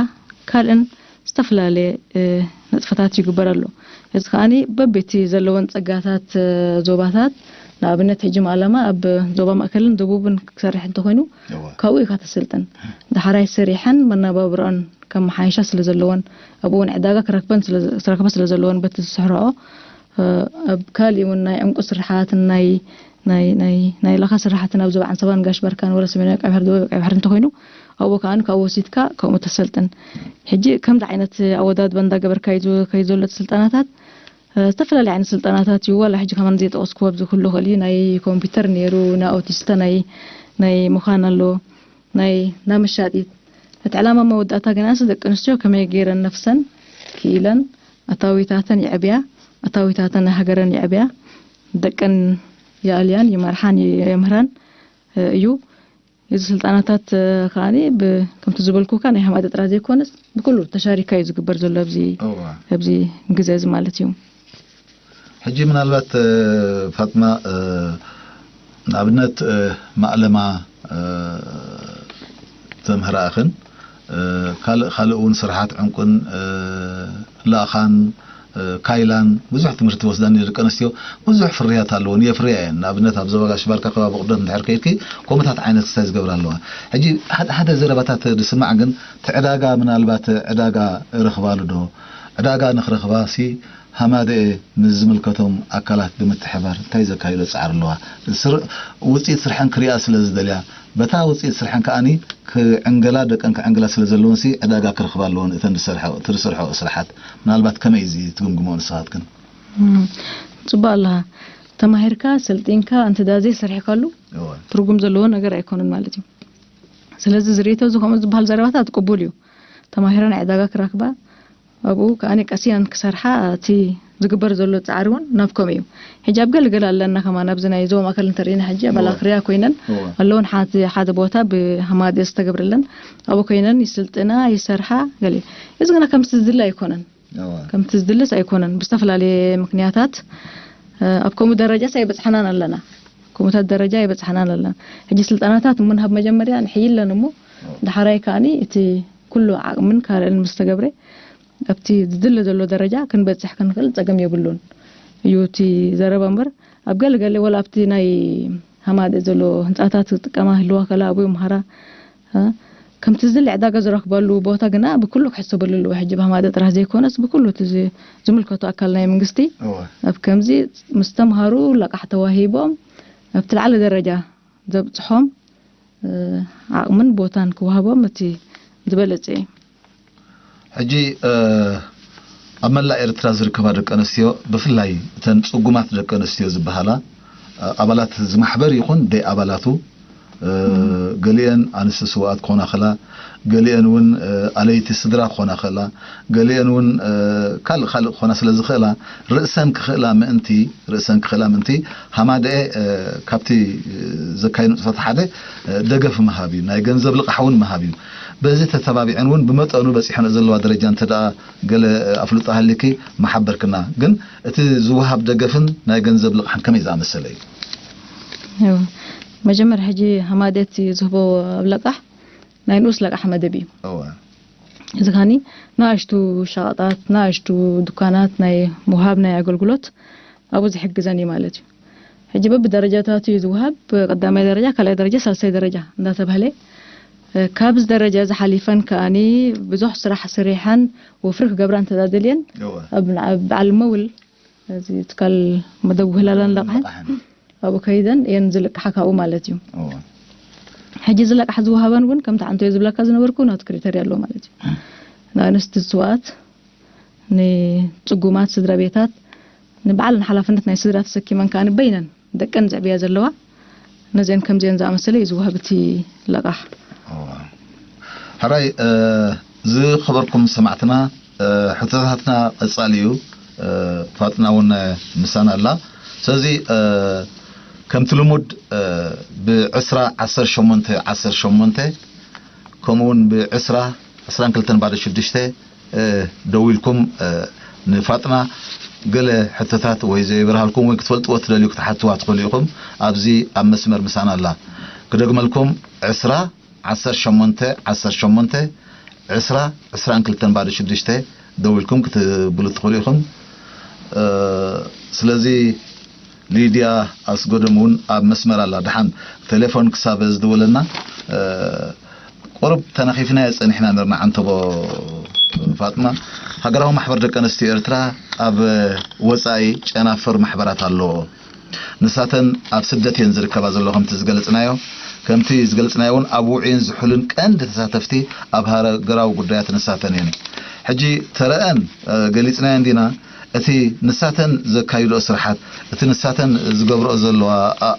ካልእን ዝተፈላለየ፣ እ፣ ንጥፈታት ይግበር ኣሎ። እዚ ከኣኒ በቤቲ ዘለወን ጸጋታት፣ እ፣ ዞባታት፣ ንኣብነት ሕጂ ማእለማ ኣብ ዞባ ማእከልን ደቡብን ክሰርሕ እንተኾይኑ፣ እዋ። ካብኡ ኢኻ ተሰልጥን። ዳሕራይ ሰሪሐን መነባብሮኣን ከመሓይሻ ስለ ዘለወን፣ ኣብኡ እውን ዕዳጋ ክረክበን ስለ፣ ክረክበ ስለ ዘለወን በቲ ዝስርሕኦ፣ እ፣ ኣብ ካሊእ እውን ናይ ዕንቁ ስርሓትን ናይ፣ ናይ፣ ናይ፣ ናይ ላኻ ስርሓትን ኣብ ዞባ ዓንሰባን ጋሽ ባርካን ወረ ሰሜናዊ ቀይሕ ባሕሪ፣ ደቡብ ቀይሕ ባሕሪ እንተኾይኑ፣ ኣብኡ ከኣ ካብኡ ወሲድካ ከምኡ ተሰልጥን። ሕጂ ከምዚ ዓይነት ኣወዳድባ እንዳገበርካ እዩ ዝከይድ ዘሎ እቲ ስልጠናታት። እ፣ ዝተፈላለየ ዓይነት ስልጠናታት እዩ። ዋላ ሕጂ ከማን ዘይጠቐስኩዎ ኣብዚ ኩሉ ክእል እዩ። ናይ ኮምፒውተር ነይሩ፣ ናይ ኣውቲስታ ናይ፣ ናይ ምዃን ኣሎ፣ ናይ፣ ናይ መሻጢት። እቲ ዕላማ መወዳእታ ግን ኣንስ ደቂ ኣንስትዮ ከመይ ገይረን ነፍሰን ክኢለን፣ ኣታዊታተን የዕብያ፣ ኣታዊታተን ናይ ሃገረን የዕብያ፣ ደቀን የኣልያን፣ ይመርሓን፣ የምህራን፣ እ፣ እዩ። እዚ ስልጠናታት፣ እ፣ ከኣኒ ብ-፣ ከምቲ ዝበልኩካ ናይ ሃማደ ጥራይ ዘይኮነስ ብኩሉ ተሻሪካ እዩ ዝግበር ዘሎ ኣብዚ፣ እዋ። ኣብዚ ግዜ እዚ ማለት እዩ። ሕጂ ምናልባት፣ እ፣ ፋጥማ፣ እ፣ ንኣብነት፣ እ፣ ማእለማ፣ እ፣ ዘምህራእኽን፣ እ፣ ካልእ፣ ካልእ እውን ስራሓት ዕንቁን፣ እ፣ ላኻን፣ እ፣ ካይላን ብዙሕ ትምህርቲ ወስዳ እኒኦ። ደቂ ኣንስትዮ ብዙሕ ፍርያት ኣለወን፣ የፍርያ እየን። ንኣብነት ኣብ ዞባ ጋሽ ባርካ ከባቢ ቁርደት እንድሕር ከይድኪ ከምኡታት ዓይነት ክስታይ ዝገብራ ኣለዋ። ሕጂ ሓደ፣ ሓደ ዘረባታት ዝስማዕ ግን፣ እቲ ዕዳጋ ምናልባት ዕዳጋ እረኽባሉ ዶ? ዕዳጋ ንኽረኽባ ሲ ሃማደኤ ምስ ዝምልከቶም ኣካላት ብምትሕባር እንታይ ዘካይዶ ጻዕሪ ኣለዋ? ስር-፣ ውጽኢት ስርሐን ክሪኣ ስለ ዝደልያ፣ በታ ውጽኢት ስርሐን ከኣኒ ክዕንገላ፣ ደቀን ክዕንገላ ስለ ዘለወን ሲ ዕዳጋ ክረኽባ ኣለወን እተን ዝሰርሐ-፣ እቲ ዝሰርሐኦ ስራሓት። ምናልባት ከመይ እዚ ትግምግመኦ ንስኻትክን? እም፣ ጽቡቕ ኣለኻ። ተማሂርካ፣ ሰልጢንካ፣ እንተ ደኣ ዘይሰሪሕካሉ እወ። ትርጉም ዘለዎ ነገር ኣይኮነን ማለት እዩ። ስለዚ ዝርእቶ እዚ ከምኡ ዝበሃል ዘረባታት ቅቡል እዩ። ተማሂረን ዕዳጋ ክረኽባ፣ ኣብኡ ከኣ ቀሲነን ክሰርሓ እቲ ዝግበር ዘሎ ጻዕሪ እውን ናብ ከምኡ እዩ። ሕጂ ኣብ ገለገለ ኣለና ከማን ኣብዚ ናይ ዞባ ማእከል እንተርኢና ሕጂ ኣብ እወ። ኣላክርያ ኮይነን እወ። ኣለውን ሓንቲ ሓደ ቦታ ብሃማደ ዝተገብረለን ኣብኡ ኮይነን ይስልጥና ይሰርሓ ገለ እዩ። እዚ ግና ከምቲ ዝድለ ኣይኮነን። እወ። ከምቲ ዝድለስ ኣይኮነን። ብዝተፈላለየ ምክንያታት እ፣ ኣብ ከምኡ ደረጃስ ኣይበጽሓናን ኣለና። ከምኡታት ደረጃ ኣይበጽሓናን ኣለና። ሕጂ ስልጠናታት ምንሃብ መጀመርያ ንሕይለን እሞ ዳሕራይ ከኣኒ እቲ ኩሉ ዓቕምን ካልእን ምስ ተገብረ ኣብቲ ዝድለ ዘሎ ደረጃ ክንበጽሕ ክንኽእል ጸገም የብሉን እዩ እቲ ዘረባ እምበር ኣብ ገለ ገለ ወላ ኣብቲ ናይ ሃማደ ዘሎ ህንጻታት ጥቀማ ህልዋ ከላ ኣብኡ ይምሃራ እ፣ ከምቲ ዝድለ ዕዳጋ ዝረኽበሉ ቦታ ግና ብኩሉ ክሕሰበሉ ኣለዎ። ሕጂ ብሃማደ ጥራሕ ዘይኮነስ ብኩሉ እቲ ዝ- ዝምልከቶ ኣካል ናይ መንግስቲ እወ። ኣብ ከምዚ ምስ ተምሃሩ ለቃሕ ተዋሂቦም ኣብቲ ላዕሊ ደረጃ ዘብጽሖም እ፣ ዓቕምን ቦታን ክወሃቦም እቲ ዝበለጸ እዩ። ሕጂ እ፣ ኣብ መላእ ኤርትራ ዝርከባ ደቂ ኣንስትዮ ብፍላይ እተን ጽጉማት ደቂ ኣንስትዮ ዝበሃላ እ፣ ኣባላት እዚ ማሕበር ይኹን ደይ ኣባላቱ እ፣ ገሊአን ኣንስቲ ስውኣት ክኾና ኸላ ገሊአን እውን እ፣ ኣለይቲ ስድራ ክኾና ኸላ ገሊአን እውን እ፣ ካልእ ካልእ ክኾና ስለ ዝኽእላ ርእሰን ክኽእላ ምእንቲ ርእሰን ክኽእላ ምእንቲ ሃማደኤ እ፣ ካብቲ እ፣ ዘካይ ንጥፈት ሓደ እ፣ ደገፍ ምሃብ እዩ ናይ ገንዘብ ልቃሕ እውን ምሃብ እዩ በዚ ተተባቢዐን እውን ብመጠኑ በፂሐን ዘለዋ ደረጃ እንተ ደኣ ገለ ኣፍልጦ ሃሊኪ መሓበርክና ግን እቲ ዝወሃብ ደገፍን ናይ ገንዘብ ልቕሓን ከመይ ዝኣመሰለ እዩ? እወ። መጀመርያ ሕጂ ሃማደት ዝህቦ ኣብ ለቃሕ ናይ ንኡስ ለቃሕ መደብ እዩ። እወ። እዚ ካኒ ንኣሽቱ ሸቐጣት ንኣሽቱ ዱካናት ናይ ምውሃብ ናይ ኣገልግሎት ኣብኡ ዝሕግዘን እዩ ማለት እዩ። ሕጂ በብደረጃታቱ እዩ ዝወሃብ። ቀዳማይ ደረጃ፣ ካልኣይ ደረጃ፣ ሳልሳይ ደረጃ እንዳተባህለ እ፣ ካብዚ ደረጃ እዚ ሓሊፈን ከኣኒ ብዙሕ ስራሕ ስሪሐን ወፍሪ ክገብራ እንተዳደልየን እወ። ኣብ ኣብ በዓል መውል እዚ ትካል መደብ ውህላላን ለቃሕን ለቃሕን። ኣብኡ ከይደን እየን ዝልቅሓ ካብኡ ማለት እዩ። እወ። ሕጂ እዚ ለቃሕ ዝወሃበን እውን ከምቲ ዓንቶ ዝብለካ ዝነበርኩ ናቱ ክሪተርያ ኣለዎ ማለት እዩ። ንኣንስቲ ስውኣት ንጽጉማት ስድራ ቤታት ንባዕለን ሓላፍነት ናይ ስድራ ተሰኪመን ከኣ ንበይነን ደቀን ዘዕብያ ዘለዋ ነዚአን ከምዚአን ዝኣመሰለ እዩ ዝወሃብ እቲ ለቓሕ። ሕራይ ዝኸበርኩም ሰማዕትና ሕቶታትና ቀጻሊ እዩ። ፋጥና እውን ምሳና ኣላ። ስለዚ ከምቲ ልሙድ ብዕስራ ዓሰርተ ሸሞንተ ዓሰርተ ሸሞንተ ከምኡ እውን ብዕስራ ዕስራን ክልተን ባዶ ሽዱሽተ ደዊልኩም ንፋጥና ገለ ሕቶታት ወይ ዘይበርሃልኩም ወይ ክትፈልጥዎ ትደልዩ ክትሓትዋ ትኽእሉ ኢኹም። ኣብዚ ኣብ መስመር ምሳና ኣላ። ክደግመልኩም ዕስራ ዓሰርተ ሸሞንተ ዓሰርተ ሸሞንተ ዕስራ ዕስራን ክልተን ባዶ ሽዱሽተ ደዊልኩም ክትብሉ ትኽእሉ ኢኹም። ስለዚ ሊድያ ኣስጎዶም እውን ኣብ መስመር ኣላ። ደሓን ቴሌፎን ክሳብ ዝድውለልና ቁሩብ ተነኺፍናዮ ጸኒሕና ነርና። ዓንተቦ ፋጥማ፣ ሃገራዊ ማሕበር ደቂ ኣንስትዮ ኤርትራ ኣብ ወጻኢ ጨናፍር ማሕበራት ኣለዎ። ንሳተን ኣብ ስደት እየን ዝርከባ ዘሎ ከምቲ ዝገልጽናዮ። ከምቲ ዝገልጽናዮ እውን ኣብ ውዑይን ዝሑልን ቀንዲ ተሳተፍቲ ኣብ ሃገራዊ ጉዳያት ንሳተን እየን። ሕጂ ተረአን ገሊጽናዮ እንዲና። እቲ ንሳተን ዘካይድኦ ስራሓት፣ እቲ ንሳተን ዝገብርኦ ዘለዋ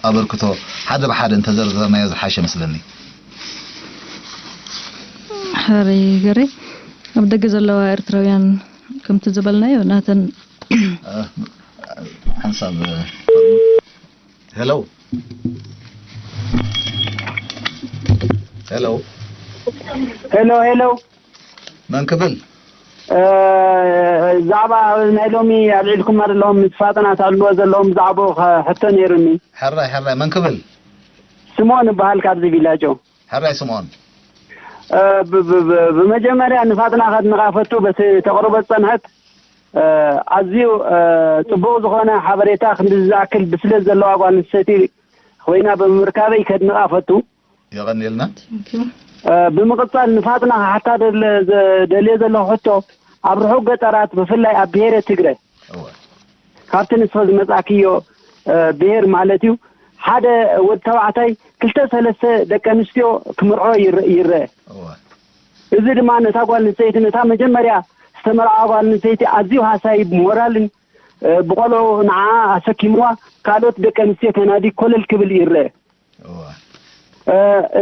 ኣበርክቶ ሓደ ብሓደ እንተዘርዘርናዮ ዝሓሸ መስለኒ። ሕራይ ገሬ፣ ኣብ ደገ ዘለዋ ኤርትራውያን ከምቲ ዝበልናዮ ናተን ሓንሳብ ሄሎ ሄሎ ሄሎ ሄሎ መን ክብል ዛዕባ ናይ ሎሚ ኣልዒልኩማ ዘለኹም ምስ ፋጥናት ኣለዎ ዘለኹም ብዛዕባኡ ሕቶ ነይሩኒ። ሕራይ ሕራይ መን ክብል ስምኦን እበሃል ካብዚ ቪላጆ። ሕራይ ስምኦን ብመጀመርያ ንፋጥና ከድንቓ ፈቱ በቲ ተቕርቦ ዝጸንሐት ኣዝዩ ጽቡቕ ዝኾነ ሓበሬታ ክንዲ ዝኣክል ብስለት ዘለዋ ጓል ኣንስተይቲ ኮይና ብምርካበይ ከድንቓ ፈቱ። የቐንየልና። ብምቕጻል ንፋጥና ክሓታ ደልየ ዘለኹ ሕቶ ኣብ ርሑቕ ገጠራት ብፍላይ ኣብ ብሄረ ትግረ ካብቲ ንስኺ ዝመጻእክዮ ብሄር ማለት እዩ ሓደ ወዲ ተባዕታይ ክልተ ሰለስተ ደቂ ኣንስትዮ ክምርዖ ይረአ። እዚ ድማ ነታ ጓል ኣንስተይቲ ነታ መጀመርያ ዝተመርዓ ጓል ኣንስተይቲ ኣዝዩ ሃሳይ ብሞራልን ብቆልዑ ንዓኣ ኣሰኪምዋ ካልኦት ደቂ ኣንስትዮ ከናዲ ኮለል ክብል ይረአ።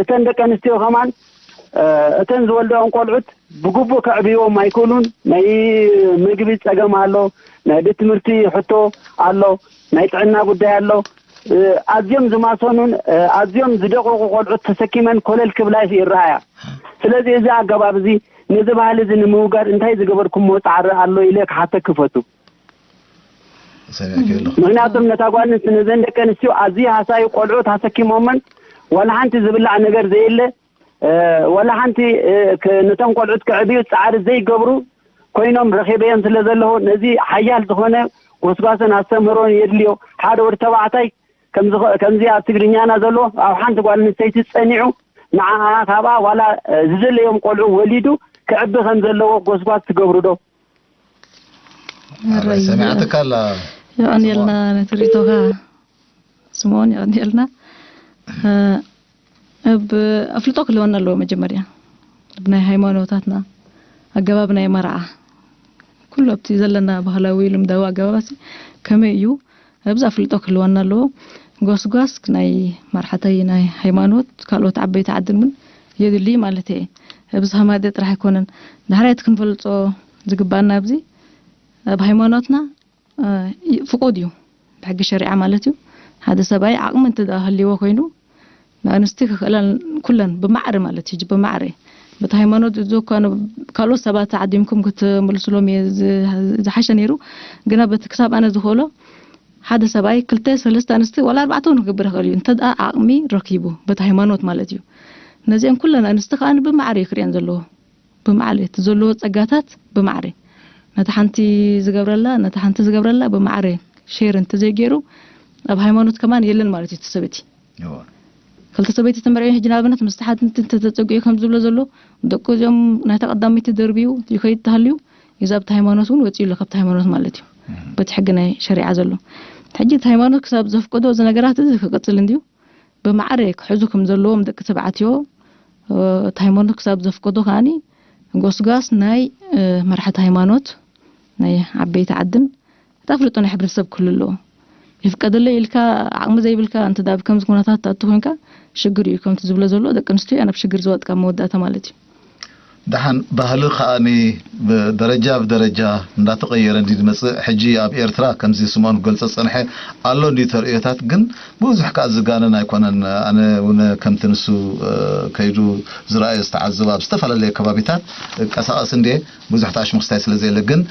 እተን ደቂ ኣንስትዮ ከማን እተን ዝወልደኦም ቆልዑት ብግቡእ ከዕብይዎም ኣይክእሉን። ናይ ምግቢ ጸገም ኣሎ፣ ናይ ቤት ትምህርቲ ሕቶ ኣሎ፣ ናይ ጥዕና ጉዳይ ኣሎ። ኣዝዮም ዝማሰኑን ኣዝዮም ዝደቐቑ ቆልዑት ተሰኪመን ኮለል ክብላ ይረኣያ። ስለዚ እዚ ኣገባብ እዚ ነዚ ባህሊ እዚ ንምውጋድ እንታይ ዝገበርኩምዎ ጻዕሪ ኣሎ ኢለ ክሓተክ ክፈቱ። ሰሚዕኪ ኣለኹ። ምክንያቱም ነታ ጓል ኣንስቲ ነዘን ደቂ ኣንስትዮ ኣዝዩ ሃሳዩ ቆልዑት ኣሰኪሞመን ዋላ ሓንቲ ዝብላዕ ነገር ዘየለ ዋላ ሓንቲ ነቶም ቆልዑት ከዕብዩ ፃዕሪ ዘይገብሩ ኮይኖም ረኺበዮም ስለ ዘለኹ ነዚ ሓያል ዝኾነ ጎስጓስን ኣስተምህሮን የድልዮ። ሓደ ወዲ ተባዕታይ ከምዚ ኣብ ትግርኛና ዘሎ ኣብ ሓንቲ ጓል ኣንስተይቲ ፀኒዑ ንዓኣ ካብኣ ዋላ ዝደለዮም ቆልዑ ወሊዱ ክዕቢ ከም ዘለዎ ጎስጓስ ትገብሩ ዶ? ሰሚዓትካ ኣላ። የቐንየልና ነቲ ሪቶኻ ስምኦን፣ የቐንየልና። ኣብ ኣፍልጦ ክህልወና ኣለዎ መጀመርያ ብናይ ሃይማኖታትና ኣገባብ ናይ መርዓ ኩሉ ኣብቲ ዘለና ባህላዊ ልምዳዊ ኣገባባት ከመይ እዩ ኣብዚ ኣፍልጦ ክህልወና ኣለዎ። ጎስጓስ ናይ መርሓተይ ናይ ሃይማኖት ካልኦት ዓበይቲ ዓድን እውን የድሊ ማለት እየ። ኣብዚ ሃማደ ጥራሕ ኣይኮነን። ዳሕራይ እቲ ክንፈልጾ ዝግባና ኣብዚ ኣብ ሃይማኖትና ፍቁድ እዩ ብሕጊ ሸሪዓ ማለት እዩ። ሓደ ሰብኣይ ዓቕሚ እንተ ሃልይዎ ኮይኑ ንኣንስቲ ክኽእላ ኩለን ብማዕረ ማለት እዩ ብማዕረ በቲ ሃይማኖት እዚ እኳ ካልኦት ሰባት ዓዲምኩም ክትምልስሎም እየ ዝሓሸ ነይሩ። ግና በቲ ክሳብ ኣነ ዝኽእሎ ሓደ ሰብኣይ ክልተ ሰለስተ ኣንስቲ ዋላ ኣርባዕተ እውን ክገብር ይኽእል እዩ እንተ ደኣ ዓቕሚ ረኪቡ በቲ ሃይማኖት ማለት እዩ። ነዚአን ኩለን ኣንስቲ ከዓ ብማዕረ እዩ ክሪአን ዘለዎ። ብማዕረ እቲ ዘለዎ ፀጋታት ብማዕረ ነቲ ሓንቲ ዝገብረላ ነቲ ሓንቲ ዝገብረላ ብማዕረ ሼር እንተዘይገይሩ ኣብ ሃይማኖት ከማን የለን ማለት እዩ እቲ ሰበይቲ። ክልተ ሰበይቲ ተመርዕዮም ሕጂ ንኣብነት ምስቲ ሓንቲ እንተተፀጊዑ ከም ዝብሎ ዘሎ ደቁ እዚኦም ናይታ ቀዳመይቲ ደርብዩ ይኸይድ ተሃልዩ እዚ ኣብቲ ሃይማኖት እውን ወፂኡ ኣሎ ካብቲ ሃይማኖት ማለት እዩ። በቲ ሕጊ ናይ ሸሪዓ ዘሎ ሕጂ እቲ ሃይማኖት ክሳብ ዘፍቅዶ እዚ ነገራት እዚ ክቅፅል እንድዩ ብማዕረ ክሕዙ ከም ዘለዎም ደቂ ተባዕትዮ እቲ ሃይማኖት ክሳብ ዘፍቅዶ ከዓኒ ጎስጓስ ናይ መራሕቲ ሃይማኖት ናይ ዓበይቲ ዓድን እቲ ኣፍልጦ ናይ ሕብረተሰብ ክህሉ ኣለዎ። ይፍቀደለይ ኢልካ ዓቕሚ ዘይብልካ እንተ ደኣ ብከምዚ ኩነታት ትኣቱ ኮይንካ ሽግር እዩ ከምቲ ዝብሎ ዘሎ ደቂ ኣንስትዮ እየን ኣብ ሽግር ዝወድቃ ኣብ መወዳእታ ማለት እዩ። ደሓን ባህሊ ከኣኒ ደረጃ ብደረጃ እንዳተቐየረ እንዲ ዝመፅእ ሕጂ ኣብ ኤርትራ ከምዚ ስምኦን ክገልፆ ዝፀንሐ ኣሎ እንዲ ተርእዮታት ግን ብዙሕ ከዓ ዝጋነን ኣይኮነን ኣነ እውን ከምቲ ንሱ ከይዱ ዝረኣየ ዝተዓዘበ ኣብ ዝተፈላለየ ከባቢታት ቀሳቐስ እንድየ ብዙሕ ተኣሽሙኽስታይ ስለ ዘየለ ግን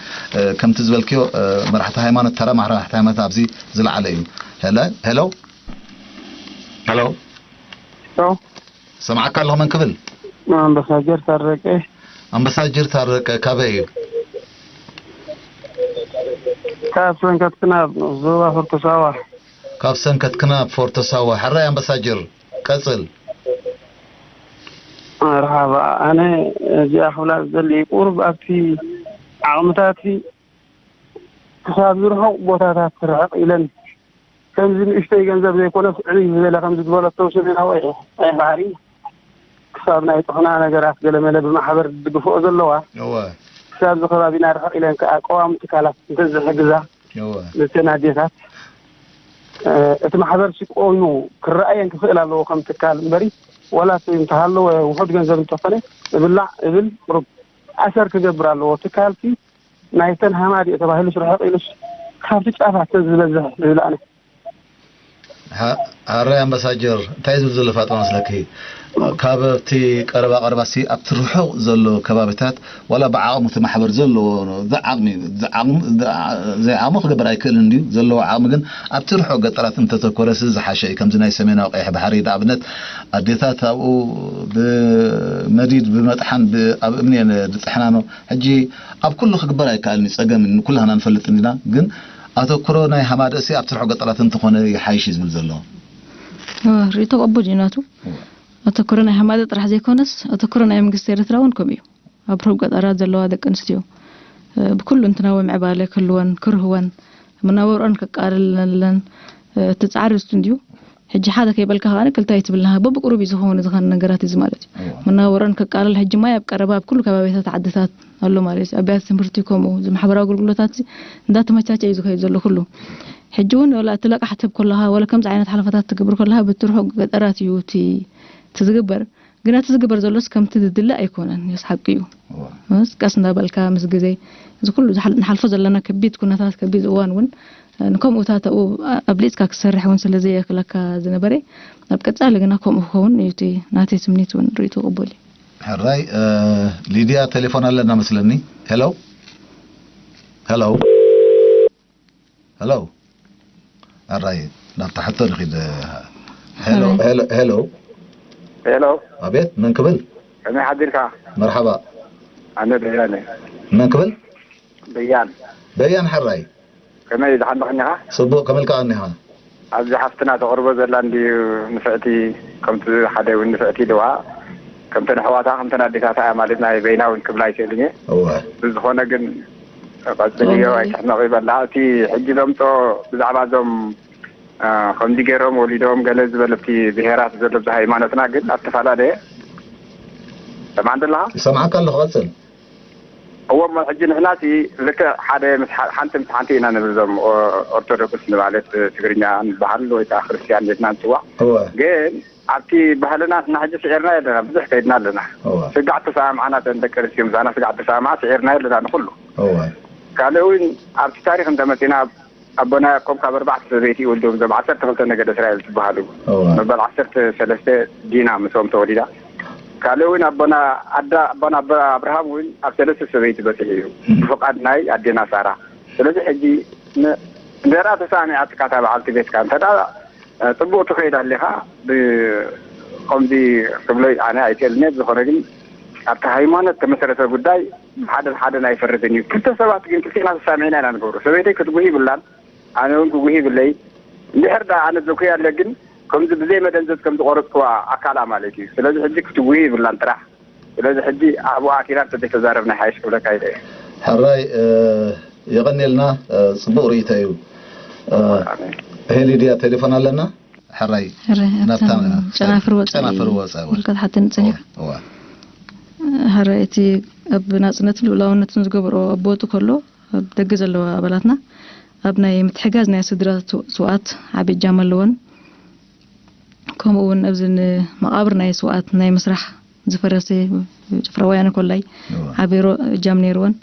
ከምቲ ዝበልክዮ መራሕቲ ሃይማኖት ተራ መራሕቲ ሃይማኖት ኣብዚ ዝለዓለ እዩ ሄሎ ሄሎ ሄሎ ሰምዓካ ኣለኹ መን ክብል ኣምባሳጀር ታረቀ ኣምባሳጀር ታረቀ ካበይ እዩ ካብ ሰንከት ክናብ ዞባ ፍርኩሳዋ ካብ ሰንከት ክናብ ፎርቶሳዋ ሕራይ ኣምባሳጀር ቀጽል መርሓባ ኣነ እዚኣ ክብላ ዝደሊ ቁሩብ ኣብቲ ዓቕምታት ክሳብ ዝርሑቕ ቦታታት ርሕቕ ኢለን ከምዚ ንእሽተይ ገንዘብ ዘይኮነስ ዕብይ ዝበለ ከምዚ ዝበለቶም ሰሜናዊ ቀይሕ ባሕሪ ክሳብ ናይ ጥሕና ነገራት ገለመለ ብማሕበር ዝድግፍኦ ዘለዋ እወ ክሳብ እዚ ከባቢና ርሕቕ ኢለን ከዓ ቀዋሚ ትካላት እንተዝሕግዛ እወ ነተን ኣዴታት እቲ ማሕበር ሲ ቆይሙ ክረኣየን ክኽእል ኣለዎ ከም ትካል እምበሪ ዋላ እቲ እንተሃለወ ውሑድ ገንዘብ እንተኾነ እብላዕ እብል ቁሩብ ኣሰር ክገብር ኣለዎ ትካል ሲ ናይተን ሃማዲኦ ተባሂሉስ ርሕቕ ኢሉስ ካብቲ ጫፋት ተዝበዝሕ ዝብል ኣነ። ሓራይ ኣምባሳጀር እንታይ ዝብል ዘሎ ፋጥማ መስለኪ? ካብ ኣብቲ ቀረባ ቀረባ ሲ ኣብቲ ርሑቕ ዘሎ ከባቢታት ዋላ ብዓቕሙ እቲ ማሕበር ዘለዎ ዝዓቕሚ ዝዓቕሚ ዘይዓቕሙ ክገብር ኣይክእልን እንድዩ ዘለዎ ዓቕሚ ግን ኣብቲ ርሑቕ ገጠራት እንተተኮረ ሲ ዝሓሸ እዩ። ከምዚ ናይ ሰሜናዊ ቀይሕ ባሕሪ ንኣብነት ኣዴታት ኣብኡ ብመዲድ ብመጥሓን ኣብ እምኒ እየን ዝጥሕናኖ። ሕጂ ኣብ ኩሉ ክግበር ኣይከኣልን እዩ፣ ጸገም እዩ፣ ንኩላህና ንፈልጥ እንዲና። ግን ኣተኩሮ ናይ ሃማደእሲ ኣብ ስርሖ ገጠራት እንተኾነ ይሓይሽ እዩ ዝብል ዘሎ። ርእይቶ ቅቡል እዩ ናቱ። ኣተኩሮ ናይ ሃማደ ጥራሕ ዘይኮነስ ኣተኩሮ ናይ መንግስቲ ኤርትራ እውን ከምኡ እዩ። ኣብ ርሁብ ገጠራት ዘለዋ ደቂ ኣንስትዮ ብኩሉ እንትናዊ ምዕባለ ክህልወን ክርህወን መናበብሮን ከቃልለለን እቲ ጻዕሪ ዝስቱ እንድዩ። ሕጂ ሓደ ከይበልካ ከኣ ክልተ ኣይትብል ናሃ በብቁሩብ እዩ ዝኸውን እዚ ከን ነገራት እዚ ማለት እዩ። መናበብሮን ከቃልል ሕጂ ማይ ኣብ ቀረባ ኣብ ኩሉ ከባቢታት ዓድታት ኣሎ ማለት እዩ። ኣብያተ ትምህርቲ ከምኡ እዚ ማሕበራዊ ኣገልግሎታት እዚ እንዳተመቻቸ እዩ ዝኸይድ ዘሎ ኩሉ። ሕጂ እውን ወላ እቲ ለቃሕ ትህብ ከለኻ ወላ ከምዚ ዓይነት ሓለፋታት ትገብር ከለኻ ብትርሑ ገጠራት እዩ እቲ እቲ ዝግበር ግን እቲ ዝግበር ዘሎስ ከምቲ ዝድለ ኣይኮነን። የስ ሓቂ እዩ። እዋ። ምስ ቀስ እንዳበልካ ምስ ግዜ እዚ ኩሉ ዝሓል- ንሓልፎ ዘለና ከቢድ ኩነታት፣ ከቢድ እዋን እውን፣ እ፣ ንከምኡታት ኣብኡ ኣብሊጽካ ክትሰርሕ እውን ስለ ዘየኽለካ ዝነበረ፣ ኣብ ቀጻሊ ግና ከምኡ ክኸውን እዩ እቲ ናተይ ትምኒት እውን ርእይቶ ቅቡል እዩ። ሕራይ፣ እ፣ ሊድያ ቴሌፎን ኣለና መስለኒ። ሄሎ፣ ሄሎ፣ ሄሎ። ሕራይ፣ ናብታ ሕቶ ንኺድ። ሄሎ፣ ሕራይ። ሄሎ፣ ሄሎ። ሄሎ፣ ኣቤት፣ መን ክብል? ከመይ ሓዲርካ? መርሓባ። ኣነ በያን እየ። መን ክብል? በያን። በያን፣ ሕራይ። ከመይ ዝሓንበኽኒኻ? ጽቡቕ፣ ከመልካ ኣኒኻ? ኣብዚ ሓፍትና ተቕርቦ ዘላ እንድዩ ንፍዕቲ፣ ከምቲ ሓደ እውን ንፍዕቲ ኢልዋ፣ ከምተን ኣሕዋታ ከምተን ኣዴታታ እያ ማለት ናይ በይና እውን ክብላ ኣይክእልን እየ። እወ። ብዝኾነ ግን ቀጽልዮ፣ ኣይትሕመቕ ይበላ። እቲ ሕጂ ዘምጾ ብዛዕባ እዞም፣ አ፣ ከምዚ ገይሮም ወሊዶም ገለ ዝበለብቲ ብሄራት ዘለብዚ ሃይማኖትና ግን ኣተፈላለየ። ሰማዕ እንደለኻ? ይሰምዓካ ኣለኹ፣ ቀጽል። እዎ፣ እሞ ሕጂ ንሕናሲ ልክዕ ሓደ ምስ ሓ- ሓንቲ ምስ ሓንቲ ኢና ንብል፣ እዞም ኦ- ኦርቶዶክስ ንማለት ትግርኛ ንበሃል ወይ ከዓ ክርስትያን ጌትና ንፅዋዕ። እወ። ግን ኣብቲ ባህልና ንሕና ሕጂ ስዒርና ኣለና፣ ብዙሕ ከይድና ኣለና። እወ። ስጋዕ ተሰማምዓና፣ ተን ደቂ ኣንስትዮ ምሳና ስጋዕ ተሰማምዓ ስዒርና ኣለና ንኩሉ። እወ። ካልእ እውን ኣብቲ ታሪክ እንተመፂና ኣቦና ያዕቆብ ካብ ኣርባዕተ ሰበይቲ ይወልዶም፣ እዞም ዓሰርተ ክልተ ነገደ እስራኤል ዝበሃሉ። እወ። መበል ዓሰርተ ሰለስተ ዲና ምስኦም ተወሊዳ። ካልእ እውን ኣቦና ኣዳ ኣቦና ኣበ- ኣብርሃም እውን ኣብ ሰለስተ ሰበይቲ በፂሑ እዩ፣ ብፍቃድ ናይ ኣዴና ሳራ። ስለዚ ሕጂ ን- እንጀራ ተሳሚዓትካ እታ በዓልቲ ቤትካ እንተ ደኣ፣ እ፣ ፅቡቅ ትኸይድ ኣሊኻ። ብ- ከምዚ ክብሎ ኣነ ኣይክእልን እየ። ዝኾነ ግን ኣብቲ ሃይማኖት ተመሰረተ ጉዳይ ብሓደን ሓደን ኣይፈርድን እዩ። ክልተ ሰባት ግን ክልቴና ተሳሚዕና ኢና ንገብሮ። ሰበይተይ ክትጉሂ ይብላን ኣነ እውን ክጉሂ ይብለይ። እንድሕር ደኣ ኣነ ዘኩይ ኣለ ግን ከምዚ ብዘይ መደንዘዝ ከም ዝቆረፅክዋ ኣካላ ማለት እዩ። ስለዚ ሕጂ ክትጉሂ ይብላን ጥራሕ። ስለዚ ሕጂ ኣብኡ ኣቲና እንተዘይተዛረብና ይሓይሽ ክብለካ ኢለ እየ። ሕራይ፣ እ፣ የቐንየልና፣ እ፣ ጽቡቕ ርእይቶ እዩ። እ፣ ሄ ሊድያ፣ ቴሌፎን ኣለና? ሕራይ፣ ሕራይ፣ ናብታ ኣብተን ጨናፍር ወጻኢ ጨናፍር ወጻኢ እውን። ውልቀት ሓተን ጸኒሑ። እዋ። ሕራይ፣ እቲ ኣብ ናጽነትን ልኡላውነትን ዝገበርኦ ኣቦወጡ ከሎ፣ ኣብ ደገ ዘለዋ ኣባላትና ኣብ ናይ ምትሕጋዝ ናይ ስድራ ስው- ስውኣት ዓቢ እጃም ኣለወን። ከምኡ እውን ኣብዚ ንመቓብር ናይ ስውኣት ናይ ምስራሕ ዝፈረሰ ጭፍራ ወያነ ኮላይ እዋ። ዓቢ ሮ- እጃም ነይርወን።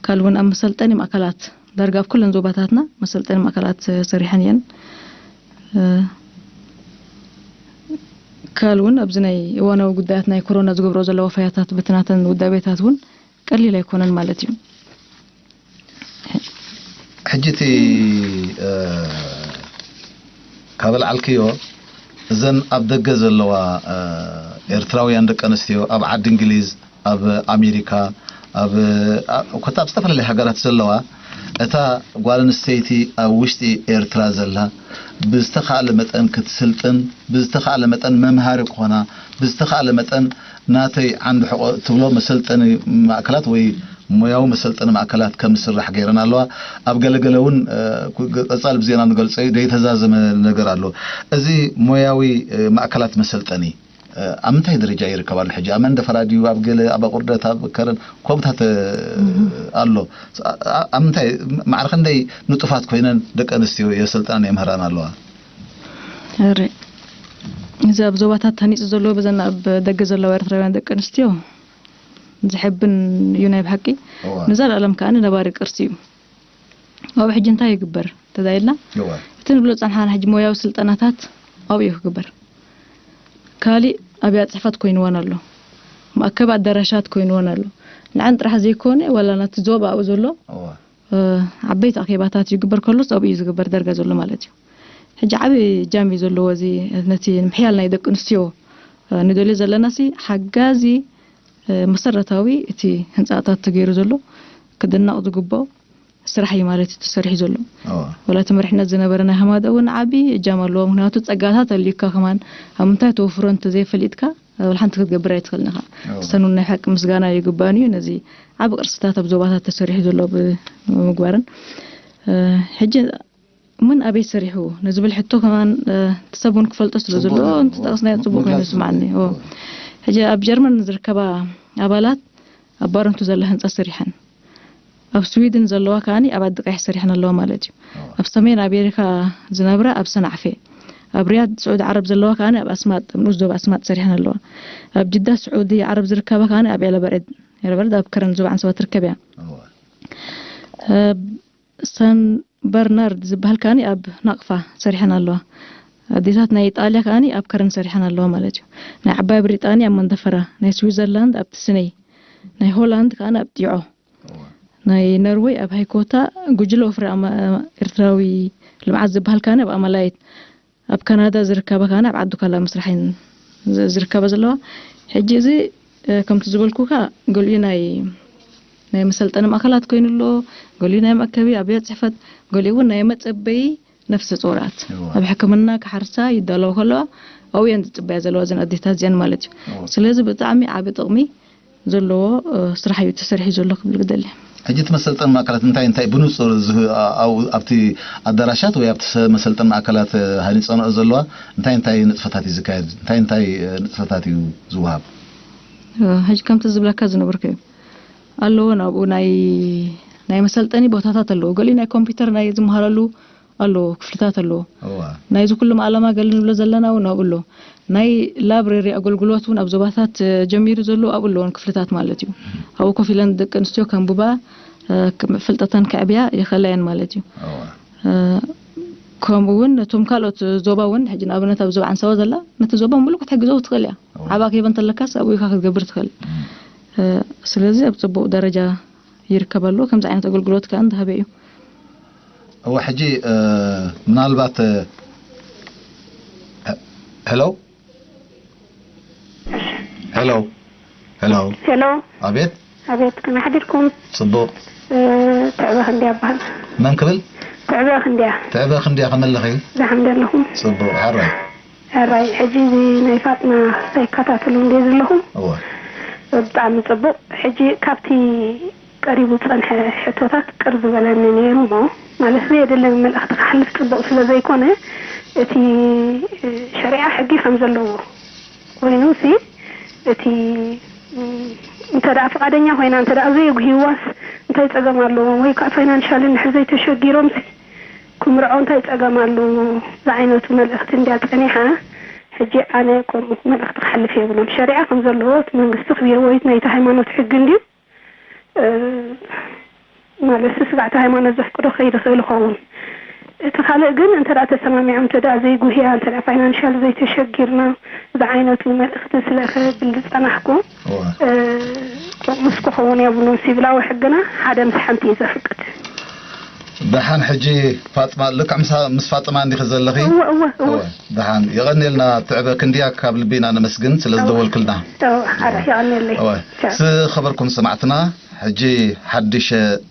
ካልእ እውን ኣብ መሰልጠኒ ማእከላት፣ ዳርጋ ኣብ ኩለን ዞባታትና መሰልጠኒ ማእከላት ሰሪሐን እየን። እ፣ ካልእ እውን ኣብዚ ናይ እዋናዊ ጉዳያት ናይ ኮሮና ዝገብሮ ዘለዋ ፈያታት በቲ ናተን ውዳቤታት እውን ቀሊል ኣይኮነን ማለት እዩ። ሕጂ እቲ፣ እ፣ ካብ ኣልዓልክዮ፣ እዘን ኣብ ደገ ዘለዋ፣ እ፣ ኤርትራውያን ደቂ ኣንስትዮ ኣብ ዓዲ እንግሊዝ፣ ኣብ ኣሜሪካ፣ ኣብ፣ እ፣ ኮታ ኣብ ዝተፈላለያ ሃገራት ዘለዋ፣ እታ ጓል ኣንስተይቲ ኣብ ውሽጢ ኤርትራ ዘላ ብዝተኻእለ መጠን ክትስልጥን፣ ብዝተኻእለ መጠን መምሃሪ ክኾና፣ ብዝተኻእለ መጠን ናተይ ዓንዲ ሕቖ ትብሎ መሰልጠኒ ማእከላት ወይ ሞያዊ መሰልጠኒ ማእከላት ከም ዝስራሕ ገይረን ኣለዋ። ኣብ ገለገለ እውን፣ እ፣ ቀጻሊ ብዜና ንገልጾ እዩ፣ ዘይተዛዘመ ነገር ኣሎ። እዚ ሞያዊ፣ እ፣ ማእከላት መሰልጠኒ፣ እ፣ ኣብ ምንታይ ደረጃ ይርከብ ኣሎ ሕጂ? ኣብ መንደፈራ ድዩ? ኣብ ገለ፣ ኣብ ኣቑርደት፣ ኣብ ከረን፣ ከምኡታት፣ እ፣ ኣሎ። ኣ-፣ ኣ-፣ ኣብ ምንታይ፣ ማዕረ ክንደይ ንጡፋት ኮይነን ደቂ ኣንስትዮ የሰልጥናን የምህራን ኣለዋ? ሕራይ፣ እዚ ኣብ ዞባታት ተሃኒጹ ዘሎ በዘን ኣብ ደገ ዘለዋ ኤርትራውያን ደቂ ኣንስትዮ ዘሐብን እዩ ናይ ብሓቂ። እዋ። ንዘለኣለም ከኣ ነባሪ ቅርሲ እዩ። ኣብ ሕጂ እንታይ ይግበር እንተዛ ኢልና፣ እዋ። እቲ ንብሎ ዝጸንሓና ሕጂ ሞያዊ ስልጠናታት ኣብኡ እዩ ክግበር። ካሊእ ኣብያት ጽሕፈት ኮይንወን ኣሎ፣ መኣከቢ ኣዳራሻት ኮይንወን ኣሎ። ንዐን ጥራሕ ዘይኮነ፣ ዋላ ናቲ ዞባ ኣብኡ ዘሎ፣ እዋ። እ፣ ዓበይቲ ኣኼባታት ይግበር ከሎስ ኣብኡ እዩ ዝግበር ደርጋ ዘሎ ማለት እዩ። ሕጂ ዓቢ እጃም እዩ ዘለዎ እዚ ነቲ ንምሕያል ናይ ደቂ ኣንስትዮ፣ እ፣ ንደልዮ ዘለናሲ ሓጋዚ፣ እ፣ መሰረታዊ እቲ ህንጻታት ተገይሩ ዘሎ ክድነቕ ዝግብኦ ስራሕ እዩ ማለት እዩ ተሰሪሑ ዘሎ። እዋ። ወላ እቲ መሪሕነት ዝነበረ ናይ ሃማደ እውን ዓቢ እጃም ኣለዎ። ምክንያቱ ጸጋታት ኣልዩካ ከማን ኣብ ምንታይ ተወፍሮ እንተዘይፈሊጥካ ወላ ሓንቲ ክትገብር ኣይትኽእልን ኢኻ። እዋ። እስተን እውን ናይ ሓቂ ምስጋና ይግባኣን እዩ ነዚ ዓቢ ቅርስታት ኣብ ዞባታት ተሰሪሑ ዘሎ ብምግባርን። እ፣ ሕጂ ምን ኣበይ ሰሪሑ ንዝብል ሕቶ ከማን፣ እ፣ እቲ ሰብ እውን ክፈልጦ ስለ ጽቡቕ ዘሎ ነገር። እንተጠቕስናዮ ጽቡቕ ኮይኑ ምግላጽ ይስምዓኒ። ጽቡቕ እዎ። እዩ። ሕጂ ኣብ ጀርመን ዝርከባ ኣባላት ኣብ ባረንቱ ዘላ ህንጻ ሰሪሐን። ኣብ ስዊድን ዘለዋ ከኣኒ ኣብ ዓዲ ቀይሕ ሰሪሐን ኣለዋ ማለት እዩ። ኣብ ሰሜን ኣሜሪካ ዝነብራ ኣብ ሰንዓፈ፣ ኣብ ሪያድ ስዑዲ ዓረብ ዘለዋ ከኣ ኣብ ኣስማጥ፣ ኣብ ንኡስ ዞባ ኣስማጥ ሰሪሐን ኣለዋ። ኣብ ጅዳ ስዑዲ ዓረብ ዝርከባ ከኣ ኣብ ኤለበሬድ፣ ኤለበሬድ ኣብ ከረን ዞባ ዓንሰባ ትርከብ እያ። ኣብ ሳን በርናርድ ዝበሃል ከኣ ኣብ ናቕፋ ሰሪሐን ኣለዋ። ኣዴታት ናይ ኢጣልያ ከኣ ኣብ ከረን ሰሪሐን ኣለዋ ማለት እዩ። ናይ ዓባይ ብሪጣንያ ኣብ መንደፈራ፣ ናይ ስዊዘርላንድ ኣብ ትስነይ፣ ናይ ሆላንድ ከኣ ኣብ ጢዖ፣ ናይ ነርወይ ኣብ ሃይኮታ፣ ጉጅለ ወፍሪ ኣማ-፣ ኤርትራዊ ልምዓት ዝበሃል ከኣ ኣብ ኣማላይት፣ ኣብ ካናዳ ዝርከባ ከኣ ኣብ ዓዲ ካላ ምስራሕ እየን ዝ-፣ ዝርከባ ዘለዋ። ሕጂ እዚ፣ እ፣ ከምቲ ዝበልኩካ፣ ገሊኡ ናይ፣ ናይ መሰልጠኒ ማእከላት ኮይኑ ኣሎ፣ ገሊኡ ናይ መእከቢ ኣብያት ጽሕፈት፣ ገሊኡ እውን ናይ መጸበዪ ነፍሰ ጾራት እወ። ኣብ ሕክምና ክሓርሳ ይዳለዋ ከለዋ ኣብኡ እየን ዝጽበያ ዘለዋ እዘን ኣዴታት እዚኣን ማለት እዩ። እወ። ስለዚ ብጣዕሚ ዓቢ ጥቕሚ ዘለዎ፣ እ፣ ስራሕ እዩ ተሰሪሑ ዘሎ ክብል ግደል እየ። ሕጂ እቲ መሰልጠኒ ማእከላት እንታይ እንታይ ብንጹር ዝህ-፣ ኣ-፣ ኣብኡ ኣብቲ ኣዳራሻት ወይ ኣብቲ ሰ-፣ መሰልጠኒ ማእከላት፣ እ፣ ሃኒጸንኦ ዘለዋ እንታይ እንታይ ንጥፈታት እዩ ዝካየድ? እንታይ እንታይ፣ እ፣ ንጥፈታት እዩ ዝወሃብ? እ፣ ሕጂ ከምቲ ዝብለካ ዝነበርኩ እዩ። ኣለዎ ናብኡ ናይ፣ ናይ መሰልጠኒ ቦታታት ኣለዎ። ገሊኡ ናይ ኮምፒውተር ናይ ዝመሃረሉ ኣለዎ፣ ክፍልታት ኣለዎ። እዋ። ናይዚ ኩሉ ዓላማ ገለ ንብሎ ዘለና እውን ኣብኡ ኣሎ። ናይ ላይብረሪ ኣገልግሎት እውን ኣብ ዞባታት፣ እ፣ ጀሚሩ ዘሎ ኣብኡ ኣለዎን ክፍልታት ማለት እዩ። ኣብኡ ኮፍ ኢለን ደቂ ኣንስትዮ ከንብባ፣ እ፣ ክም-፣ ፍልጠተን ከዕብያ ይኽእላ እየን ማለት እዩ። እዋ። እ፣ ከምኡ እውን ነቶም ካልኦት ዞባ እውን፣ ሕጂ ንኣብነት ኣብ ዞባ ዓንሰባ ዘላ፣ ነቲ ዞባ ሙሉእ ክትሕግዞ ትኽእል እያ። እዋ። ዓባ ከይበ እንተለካስ ኣብኡ ኢኻ ክትገብር ትኽእል። እም። እ፣ ስለዚ ኣብ ጽቡቕ ደረጃ ይርከብ ኣሎ። ከምዚ ዓይነት ኣገልግሎት ከኣ እንዳሃበ እዩ። እወ፣ ሕጂ፣ እ፣ ምናልባት፣ እ፣ ሄ-፣ ሄሎ? ሄሎ? ሄሎ? ሄሎ? ኣቤት? ኣቤት፣ ከመይ ሓዲርኩም? ጽቡቕ። እ፣ ትዕበ ክንድያ እበሃል። መን ክብል? ትዕበ ክንድያ። ትዕበ ክንድያ፣ ከመይ ኣለኺ? ዝሓምደ ኣለኹም። ጽቡቕ፣ ሕራይ። ሕራይ፣ ሕጂ እዚ ናይ ፋጥና ክስታይ ይከታተሉ እንድየ ዘለኹ። እወ። ብጣዕሚ ጽቡቕ። ሕጂ ካብቲ ቀሪቡ ዝጸንሐ ሕቶታት ቅር ዝበለኒ ነይሩ እሞ፣ ማለት ዘየድሊ መልእኽቲ ክሓልፍ ጽቡቕ ስለ ዘይኮነ፣ እቲ፣ እ፣ ሸሪዓ ሕጊ ከም ዘለዎ ኮይኑሲ፣ እቲ፣ እ፣ እንተ ደኣ ፍቓደኛ ኮይና፣ እንተ ደኣ ዘየጉህይዋስ እንታይ ጸገም ኣለዎ? ወይ ከዓ ፋይናንሻሊ እንድሕር ዘይተሸጊሮምሲ ክምርዖ እንታይ ጸገም ኣለዎ? ዝዓይነቱ መልእኽቲ እንድያ ጸኒሓ፣ ሕጂ ኣነ ከምኡ መልእኽቲ ክሓልፍ የብሉን። ሸሪዓ ከም ዘለዎ እቲ መንግስቲ ክቢርዎ እዩ፣ ናይቲ ሃይማኖት ሕጊ እንድዩ። እ፣ ማለት ስግኣት ሃይማኖት ዘፍቅዶ ከይድ ይኽእል ይኸውን። እቲ ካልእ ግን እንተ ደኣ ተሰማሚዖም፣ እንተ ደኣ ዘይጉህያ፣ እንተ ደኣ ፋይናንሻል ዘይተሸጊርና ዝዓይነቱ መልእኽቲ ስለ ከብል ዝጸናሕኩ፣ እወ። እ፣ ምስ ክኸውን የብሉን። ሲቪላዊ ሕግና ሓደ ምስ ሓንቲ እዩ ዘፍቅድ። ደሓን ሕጂ ፋጥማ፣ ልክዕ ምሳ-፣ ምስ ፋጥማ እንዲኺ ዘለኺ? እወ፣ እወ፣ እወ። እወ፣ ደሓን። የቐንየልና ትዕበ ክንድያ፣ ካብ ልቢ ኢና ነመስግን ስለ እወ። ዝደወልክልና። እወ፣ ኣረ፣ የቐንየለይ። እወ። ቻው። ዝኸበርኩም ሰማዕትና፣ ሕጂ ሓድሽ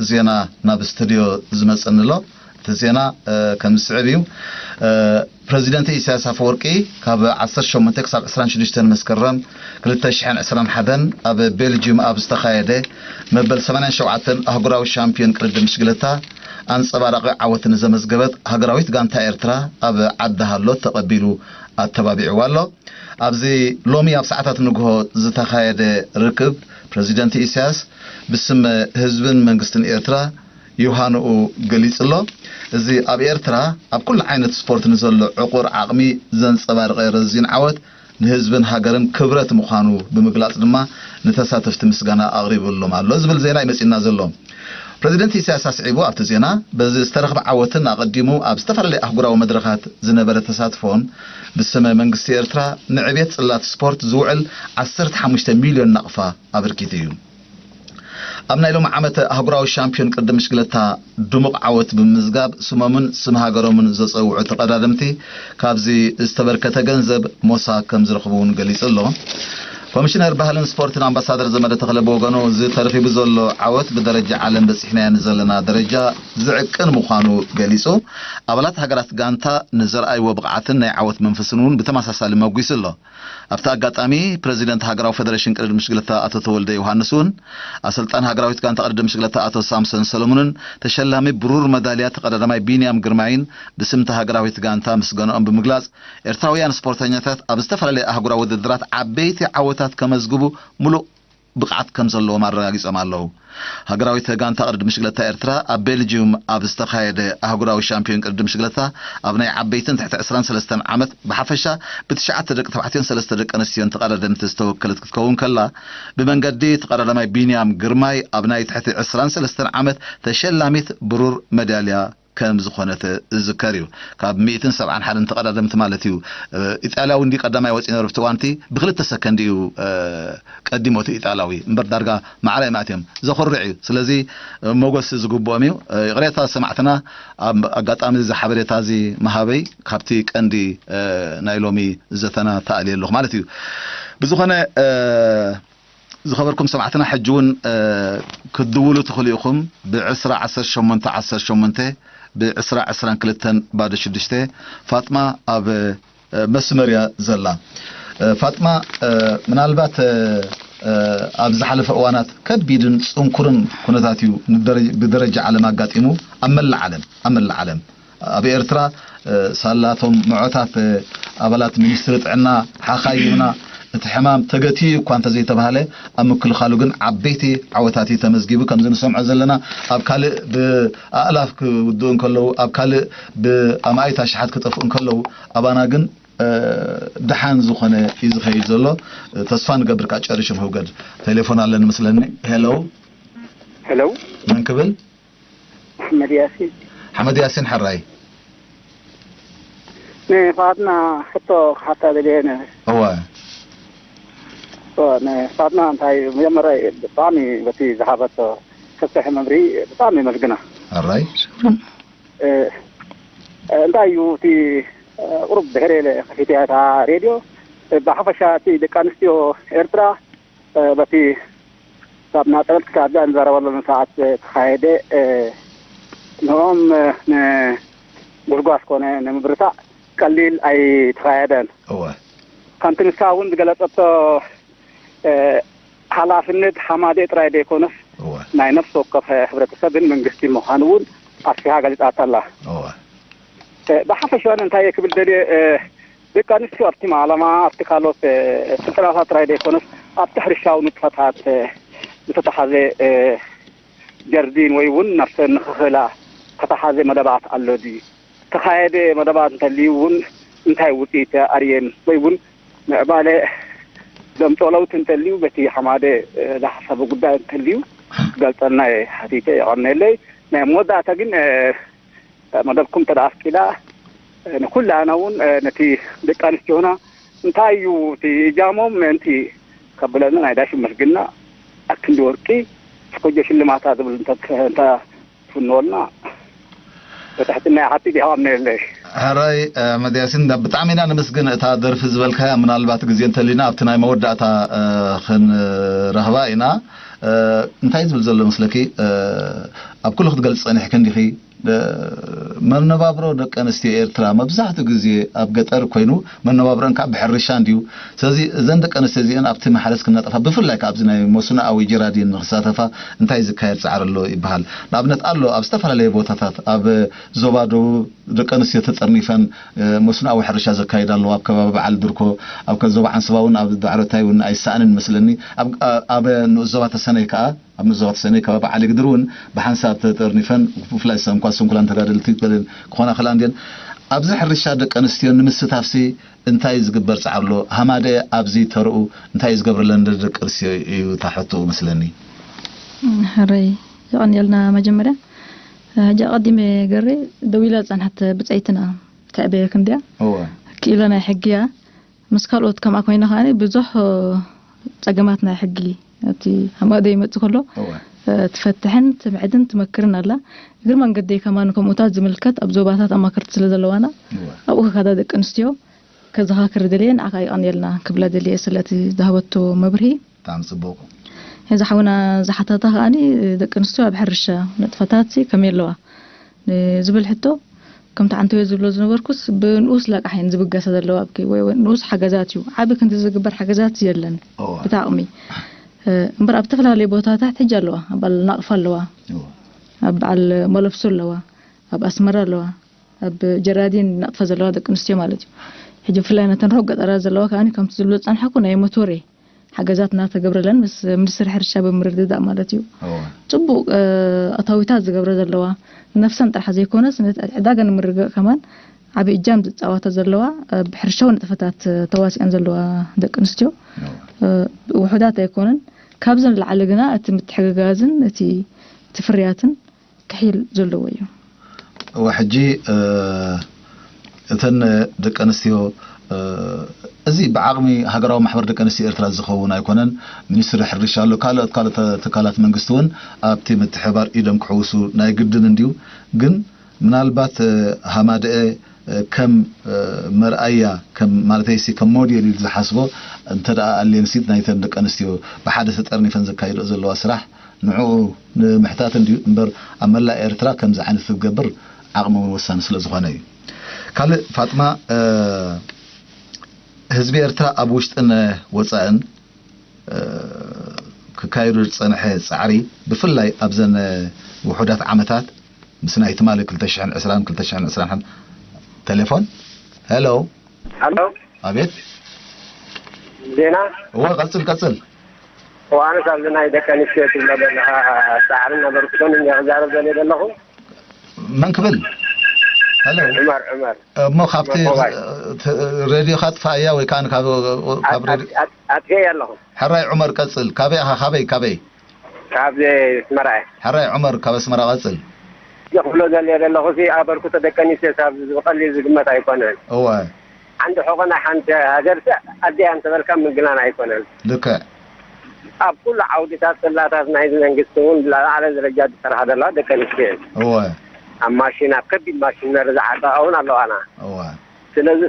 ዜና ናብ ስቱድዮ ዝመጸኒ ኣሎ። እቲ ዜና፣ እ፣ ከም ዝስዕብ እዩ። እ፣ ፕረዚደንት ኢሳያስ ኣፈወርቂ ካብ ዓሰርተ ሸሞንተ ክሳብ ዕስራን ሽዱሽተን መስከረም ክልተ ሽሕን ዕስራን ሓደን ኣብ ቤልጅዩም ኣብ ዝተኻየደ መበል ሰማንያን ሸውዓተን ኣህጉራዊ ሻምፒዮን ቅድድም ብሽክለታ ኣንጸባራቒ ዓወት ንዘመዝገበት ሃገራዊት ጋንታ ኤርትራ ኣብ ዓዲ ሃሎ ተቐቢሉ ኣተባቢዕዋ ኣሎ። ኣብዚ ሎሚ ኣብ ሰዓታት ንግሆ ዝተኻየደ ርክብ ፕረዚደንት ኢሳያስ ብስም ህዝብን መንግስትን ኤርትራ ዮሃንኡ ገሊጹ ኣሎ። እዚ ኣብ ኤርትራ ኣብ ኩሉ ዓይነት ስፖርት ንዘሎ ዕቑር ዓቕሚ ዘንጸባርቐ ረዚን ዓወት ንህዝብን ሃገርን ክብረት ምዃኑ ብምግላጽ ድማ ንተሳተፍቲ ምስጋና ኣቕሪቡሎም ኣሎ ዝብል ዜና እዩ መጺእና ዘሎ። ፕረዚደንት ኢሳያስ ኣስዒቡ ኣብቲ ዜና፣ በዚ ዝተረኽበ ዓወትን ኣቐዲሙ ኣብ ዝተፈላለዩ ኣህጉራዊ መድረኻት ዝነበረ ተሳትፎን ብስመ መንግስቲ ኤርትራ ንዕቤት ጽላት ስፖርት ዝውዕል ዓሰርተ ሓሙሽተ ሚልዮን ናቕፋ ኣበርኪቱ እዩ። ኣብ ናይ ሎሚ ዓመት ኣህጉራዊ ሻምፒዮን ቅድድም ብሽክለታ ድሙቕ ዓወት ብምምዝጋብ ስሞምን ስም ሃገሮምን ዘጸውዑ ተቐዳደምቲ ካብዚ ዝተበርከተ ገንዘብ ሞሳ ከም ዝረኽቡ እውን ገሊጹ ኣሎ። ኮሚሽነር ባህልን ስፖርትን ኣምባሳደር ዘመደ ተኽለ ብወገኑ፣ እዚ ተረኺቡ ዘሎ ዓወት ብደረጃ ዓለም በጺሕናዮ ንዘለና ደረጃ ዝዕቅን ምዃኑ ገሊጹ፣ ኣባላት ሃገራት ጋንታ ንዘርኣይዎ ብቕዓትን ናይ ዓወት መንፈስን እውን ብተመሳሳሊ መጒሱ ኣሎ። ኣብቲ ኣጋጣሚ፣ ፕረዚደንት ሃገራዊ ፈደረሽን ቅድድም ብሽክለታ ኣቶ ተወልደ ዮሃንስ እውን፣ ኣሰልጣን ሃገራዊት ጋንታ ቅድድም ብሽክለታ ኣቶ ሳምሶን ሰለሙንን ተሸላሚ ብሩር መዳልያ ተቐዳዳማይ ቢንያም ግርማይን ብስም እታ ሃገራዊት ጋንታ ምስጋናኦም ብምግላጽ፣ ኤርትራውያን ስፖርተኛታት ኣብ ዝተፈላለየ ኣህጉራዊ ውድድራት ዓበይቲ ዓወታት ከመዝግቡ ምሉእ ብቕዓት ከም ዘለዎም ኣረጋጊጾም ኣለዉ። ሃገራዊት ጋንታ ቅድድም ብሽግለታ ኤርትራ ኣብ ቤልጅዩም ኣብ ዝተኻየደ ኣህጉራዊ ሻምፒዮን ቅድድም ብሽግለታ ኣብ ናይ ዓበይትን ትሕቲ ዕስራን ሰለስተን ዓመት ብሓፈሻ ብትሽዓተ ደቂ ተባዕትዮን ሰለስተ ደቂ ኣንስትዮን ተቐዳደምቲ ዝተወከለት ክትከውን ከላ፣ ብመንገዲ ተቐዳዳማይ ቢንያም ግርማይ ኣብ ናይ ትሕቲ ዕስራን ሰለስተን ዓመት ተሸላሚት ብሩር መዳልያ ከም ዝኾነት ዝዝከር እዩ። ካብ ሚእትን ሰብዓን ሓደን ተቐዳደምቲ ማለት እዩ። እ፣ ኢጣልያዊ እንዲ ቀዳማይ ወፂኡ ነሩ ኣብቲ እዋንቲ ብክልተ ሰከንድ እዩ፣ እ፣ ቀዲሞ እቲ ኢጣልያዊ እምበር ዳርጋ ማዕረ እዮም ኣትዮም። ዘኹርዕ እዩ። ስለዚ፣ እ፣ ሞገስ ዝግብኦም እዩ። እ፣ ይቕሬታ ሰማዕትና ኣብ ኣጋጣሚ እዚ ሓበሬታ እዚ ምሃበይ ካብቲ ቀንዲ፣ እ፣ ናይ ሎሚ ዘተና ተኣልየ ኣለኹ ማለት እዩ። ብዝኾነ፣ እ፣ ዝኸበርኩም ሰማዕትና፣ ሕጂ እውን፣ እ፣ ክትድውሉ ትኽእሉ ኢኹም። ብዕስራ ዓሰርተ ሸሞንተ ዓሰርተ ሸሞንተ፣ ብዕስራ ዕስራን ክልተን ባዶ ሽዱሽተ፣ ፋጥማ ኣብ፣ እ፣ መስመር እያ ዘላ። እ፣ ፋጥማ፣ እ፣ ምናልባት፣ እ፣ እ፣ ኣብ ዝሓለፈ እዋናት ከቢድን ጽንኩርን ኩነታት እዩ ንደረ-፣ ብደረጃ ዓለም ኣጋጢሙ፣ ኣብ መላእ ዓለም፣ ኣብ መላእ ዓለም። ኣብ ኤርትራ፣ እ፣ ሳላቶም ምዖታት፣ እ፣ ኣባላት ሚኒስትሪ ጥዕና ሓኻይምና፣ እቲ ሕማም ተገትዩ እኳ እንተዘይተባህለ፣ ኣብ ምክልኻሉ ግን ዓበይቲ ዓወታት እዩ ተመዝጊቡ። ከምዚ ንሰምዖ ዘለና፣ ኣብ ካልእ ብኣእላፍ ክውድኡ እንከለዉ፣ ኣብ ካልእ ብኣማኢት ኣሽሓት ክጠፍኡ እንከለዉ፣ ኣባና ግን፣ እ፣ ደሓን ዝኾነ እዩ ዝኸይድ ዘሎ። እ፣ ተስፋ ንገብር። ካብ ጨሪሹ ንህውገድ ቴሌፎን ኣለኒ መስለኒ። ሄሎ። ሄሎ። መን ክብል? ኣሕመድ ያሲን። ሓመድ ያሲን፣ ሕራይ። ንፋጥና ሕቶ ክሓታ ደልየ ነ-፣ እወ። እወ፣ ንፋጥና እንታይ እዩ? መጀመርያ ብጣዕሚ በቲ ዝሃበቶ ሰፊሕ መብርሂ ብጣዕሚ የመስግና። ሕራይ። እ፣ እንታይ እዩ እቲ፣ እ፣ ቁሩብ ድሕር ኢለ ከፊተ እያ እታ ሬድዮ። እ፣ ብሓፈሻ እቲ ደቂ ኣንስትዮ ኤርትራ፣ እ፣ በቲ ካብ ናጽነት ክሳብ እዛ ንዛረበሉ ሰዓት ዝተኻየደ፣ እ፣ ንዕኦም፣ እ፣ ንጉስጓስ ኮነ ንምብርታዕ ቀሊል ኣይተኻየደን። እወ። ከምቲ ንሳ እውን ዝገለጸቶ፣ እ፣ ሓላፍነት ሓማዴ ጥራይ ዘይኮነስ እወ። ናይ ነፍሲ ወከፍ ሕብረተሰብን መንግስቲ ምዃኑ እውን ኣስፊሓ ገሊጻታ ኣላ። እወ። እ፣ ብሓፈሻ እንታይ እየ ክብል ደልየ፣ እ፣ ደቂ ኣንስትዮ ኣብቲ ማለማ ኣብቲ ካልኦት፣ እ፣ ስልጠናታት ጥራይ ዘይኮነስ ኣብቲ ሕርሻዊ ንጥፈታት፣ እ፣ ዝተተሓዘ፣ እ፣ ጀርዲን ወይ እውን ነብሰን ንኽኽእላ ዝተተሓዘ መደባት ኣሎ ድዩ? ተኻየደ መደባት እንተልዩ እውን እንታይ ውፅኢት ኣርእየን? ወይ እውን ምዕባለ ዘምፅኦ ለውጢ እንተልዩ በቲ ሓማደ፣ እ፣ ዝሓሰቡ ጉዳይ እንተልዩ ክገልፀልና እየ ሓቲተ። የቐንየለይ። ናይ መወዳእታ ግን፣ እ፣ መደብኩም እንተ ደኣ ኣፍቂዳ፣ እ፣ ንኩላና እውን፣ እ፣ ነቲ ደቂ ኣንስትዮና እንታይ እዩ እቲ እጃሞም ምእንቲ ከብለና ናይ ዳሽን መስግና ኣክንዲ ወርቂ ስኮጆ ሽልማታ ዝብል እንተ-፣ እንተ ትፍንወልና ብትሕትና ይሓትት። ይሃብ ነለይ። ሕራይ፣ እ፣ መድያሲን፣ ብጣዕሚ ኢና ነመስግን። እታ ደርፊ ዝበልካያ ምናልባት ግዜ እንተሊና ኣብቲ ናይ መወዳእታ፣ እ፣ ክንረኽባ ኢና። እ፣ እንታይ ዝብል ዘሎ መስለኪ? እ፣ ኣብ ኩሉ ክትገልጽ ጸኒሕኪ እንዲኺ። እ፣ መነባብሮ ደቂ ኣንስትዮ ኤርትራ መብዛሕትኡ ግዜ ኣብ ገጠር ኮይኑ መነባብሮን ከዓ ብሕርሻ እንድዩ። ስለዚ እዘን ደቂ ኣንስትዮ እዚአን ኣብቲ ማሕረስ ክነጥፋ፣ ብፍላይ ከዓ ኣብዚ ናይ መስኖኣዊ ጀራዲን ንክሳተፋ እንታይ ዝካየድ ጻዕሪ ኣሎ ይበሃል? ንኣብነት ኣሎ ኣብ ዝተፈላለየ ቦታታት ኣብ ዞባ ደቡብ ደቂ ኣንስትዮ ተጠርኒፈን፣ እ፣ መስኖኣዊ ሕርሻ ዘካይዳ ኣለዋ። ኣብ ከባቢ በዓል ድርኮ፣ ኣብ ከ-፣ ዞባ ዓንስባ እውን ኣብ ዳዕሮታይ እውን ኣይሰኣንን መስለኒ። ኣብ፣ ኣብ ንኡስ ዞባ ተሰነይ ከዓ ኣብ ንኡስ ዞባ ተሰነይ ከባቢ ዓሊ ግድር እውን ብሓንሳብ ተጠርኒፈን፣ ብፍላይ ሰንኳ ስንኩላን ተጋደልቲ ገለን ክኾና ክላ እንድየን። ኣብዚ ሕርሻ ደቂ ኣንስትዮ ንምስታፍሲ እንታይ ዝግበር ጻዕሪ ኣሎ? ሃማደ ኣብዚ ተርኡ እንታይ ዝገብረለን ደቂ ኣንስትዮ እዩ እታ ሕቶ መስለኒ። ሕረይ የቐንየልና። መጀመርያ ሕጂ ኣቐዲመ ገሬ ደዊላ ዝጸንሐት ብጸይትና ትዕበየ ክንድያ እወ። ክኢላ ናይ ሕጊ እያ። ምስ ካልኦት ከምኣ ኮይና ከኣ ብዙሕ ጸገማት ናይ ሕጊ ኣብቲ ሃማደ ይመጽእ ከሎ እወ። ትፈትሕን ትምዕድን ትመክርን ኣላ። እግር መንገደይ ከማን ከምኡታት ዝምልከት ኣብ ዞባታት ኣማከርቲ ስለ ዘለዋና እወ። ኣብኡ ከካዳ ደቂ ኣንስትዮ ከዘኻክር ደልየ ንዓኻ ይቐንየልና ክብላ ደልየ ስለቲ ዝሃበቶ መብርሂ። ብጣዕሚ ጽቡቕ። እዚ ሓውና ዝሓተታ ከኣ ደቂ ኣንስትዮ ኣብ ሕርሻ ንጥፈታት ከመይ ኣለዋ ዝብል ሕቶ፣ ከምቲ ዓንተወ ዝብሎ ዝነበርኩስ ብንኡስ ለቃሕ እየን ዝብገሳ ዘለዋ ኣብኪ ወይ ወይ ንኡስ ሓገዛት እዩ። ዓቢ ክንዲ ዝግበር ሓገዛት የለን እወ። ብታቕሚ። እ፣ እምበር ኣብ ዝተፈላለዩ ቦታታት ሕጂ ኣለዋ። ኣብ በዓል ናቕፋ ኣለዋ። እወ። ኣብ በዓል መለፍሶ ኣለዋ። ኣብ ኣስመራ ኣለዋ። ኣብ ጀራዲን ናቕፋ ዘለዋ ደቂ ኣንስትዮ ማለት እዩ። ሕጂ ብፍላይ ነተን ርሑቕ ገጠራት ዘለዋ ከኣ ከምቲ ዝብሎ ዝጸንሐኩ ናይ ሞቶሬ ሓገዛት እናተገብረለን ምስ ሚኒስትሪ ሕርሻ ብምርድዳእ ማለት እዩ። ጽቡቅ ኣታዊታት ዝገብረ ዘለዋ ነፍሰን ጥራሕ ዘይኮነስ ዕዳጋ ንምርግእ ከማን ዓቢ እጃም ዝጻወታ ዘለዋ ብሕርሻዊ ንጥፈታት ተዋሲኣን ዘለዋ ደቂ ኣንስትዮ ውሑዳት ኣይኮነን። ካብዚ ንላዕሊ ግና እቲ ምትሕግጋዝን እቲ ፍርያትን ክሒል ዘለዎ እዩ። ሕጂ እተን ደቂ ኣንስትዮ እዚ ብዓቕሚ ሃገራዊ ማሕበር ደቂ ኣንስትዮ ኤርትራ ዝኸውን ኣይኮነን። ሚኒስትሪ ሕርሻ ኣሎ፣ ካልኦት ካልኦት ትካላት መንግስቲ እውን ኣብቲ ምትሕባር ኢዶም ክሕውሱ ናይ ግድን እንድዩ። ግን ምናልባት ሃማደኤ ከም መርኣያ ከም ማለተይሲ ከም ሞዴል ኢሉ ዝሓስቦ እንተ ደኣ ኣልየንሲት ናይተን ደቂ ኣንስትዮ ብሓደ ተጠርኒፈን ዘካይድኦ ዘለዋ ስራሕ ንዕኡ ንምሕታት እንድዩ እምበር ኣብ መላእ ኤርትራ ከምዚ ዓይነት ክትገብር ዓቕሚ እውን ወሳኒ ስለ ዝኾነ እዩ። ካልእ ፋጥማ ህዝቢ ኤርትራ ኣብ ውሽጥን ወፃእን ክካየዱ ዝፀንሐ ፃዕሪ ብፍላይ ኣብዘን ውሑዳት ዓመታት ምስ ናይ ትማሊ ክልተ ሽሕን ዕስራን ክልተ ሽሕን ዕስራን ቴሌፎን ሄሎ ኣሎ ኣቤት ዜና እወ ቀጽል ቀጽል ዋንስ ኣብዚ ናይ ደቂ ኣንስትዮ ትብሎ ዘለኻ ፃዕርን ኣበርክቶን እየ ክዛረብ ዘልየ ዘለኹ መን ክብል ሄሎ ዑመር ዑመር እሞ ካብቲ ሞባይል። ሬድዮኻ ጥፋእያ ወይ ከዓ ካብ ካብ ሬድዮ ኣጥፌ ኣለኹ ሕራይ ዑመር ቀጽል ካበይ ኢኻ ካበይ ካበይ ካብ ስመራ እየ ሕራይ ዑመር ካብ ኣስመራ ቀጽል ክብሎ ዘልየ ዘለኹ ሲ ኣበርክቶ ደቂ ኣንስትዮ ካብ ብቐሊል ዝግመት ኣይኮነን እወ ሓንቲ ሕቆ ናይ ሓንቲ ሃገር ኣደያ እንተበልካ ምግናን ኣይኮነን ልክዕ ኣብ ኩሉ ዓውድታት ጽላታት ናይዚ መንግስቲ እውን ዝለዓለ ደረጃ ዝሰርሓ ዘለዋ ደቂ ኣንስትዮ እየን እወ ኣብ ማሽን ኣብ ከቢድ ማሽነሪ ዝዓጠቃ እውን ኣለዋና እወ ስለዚ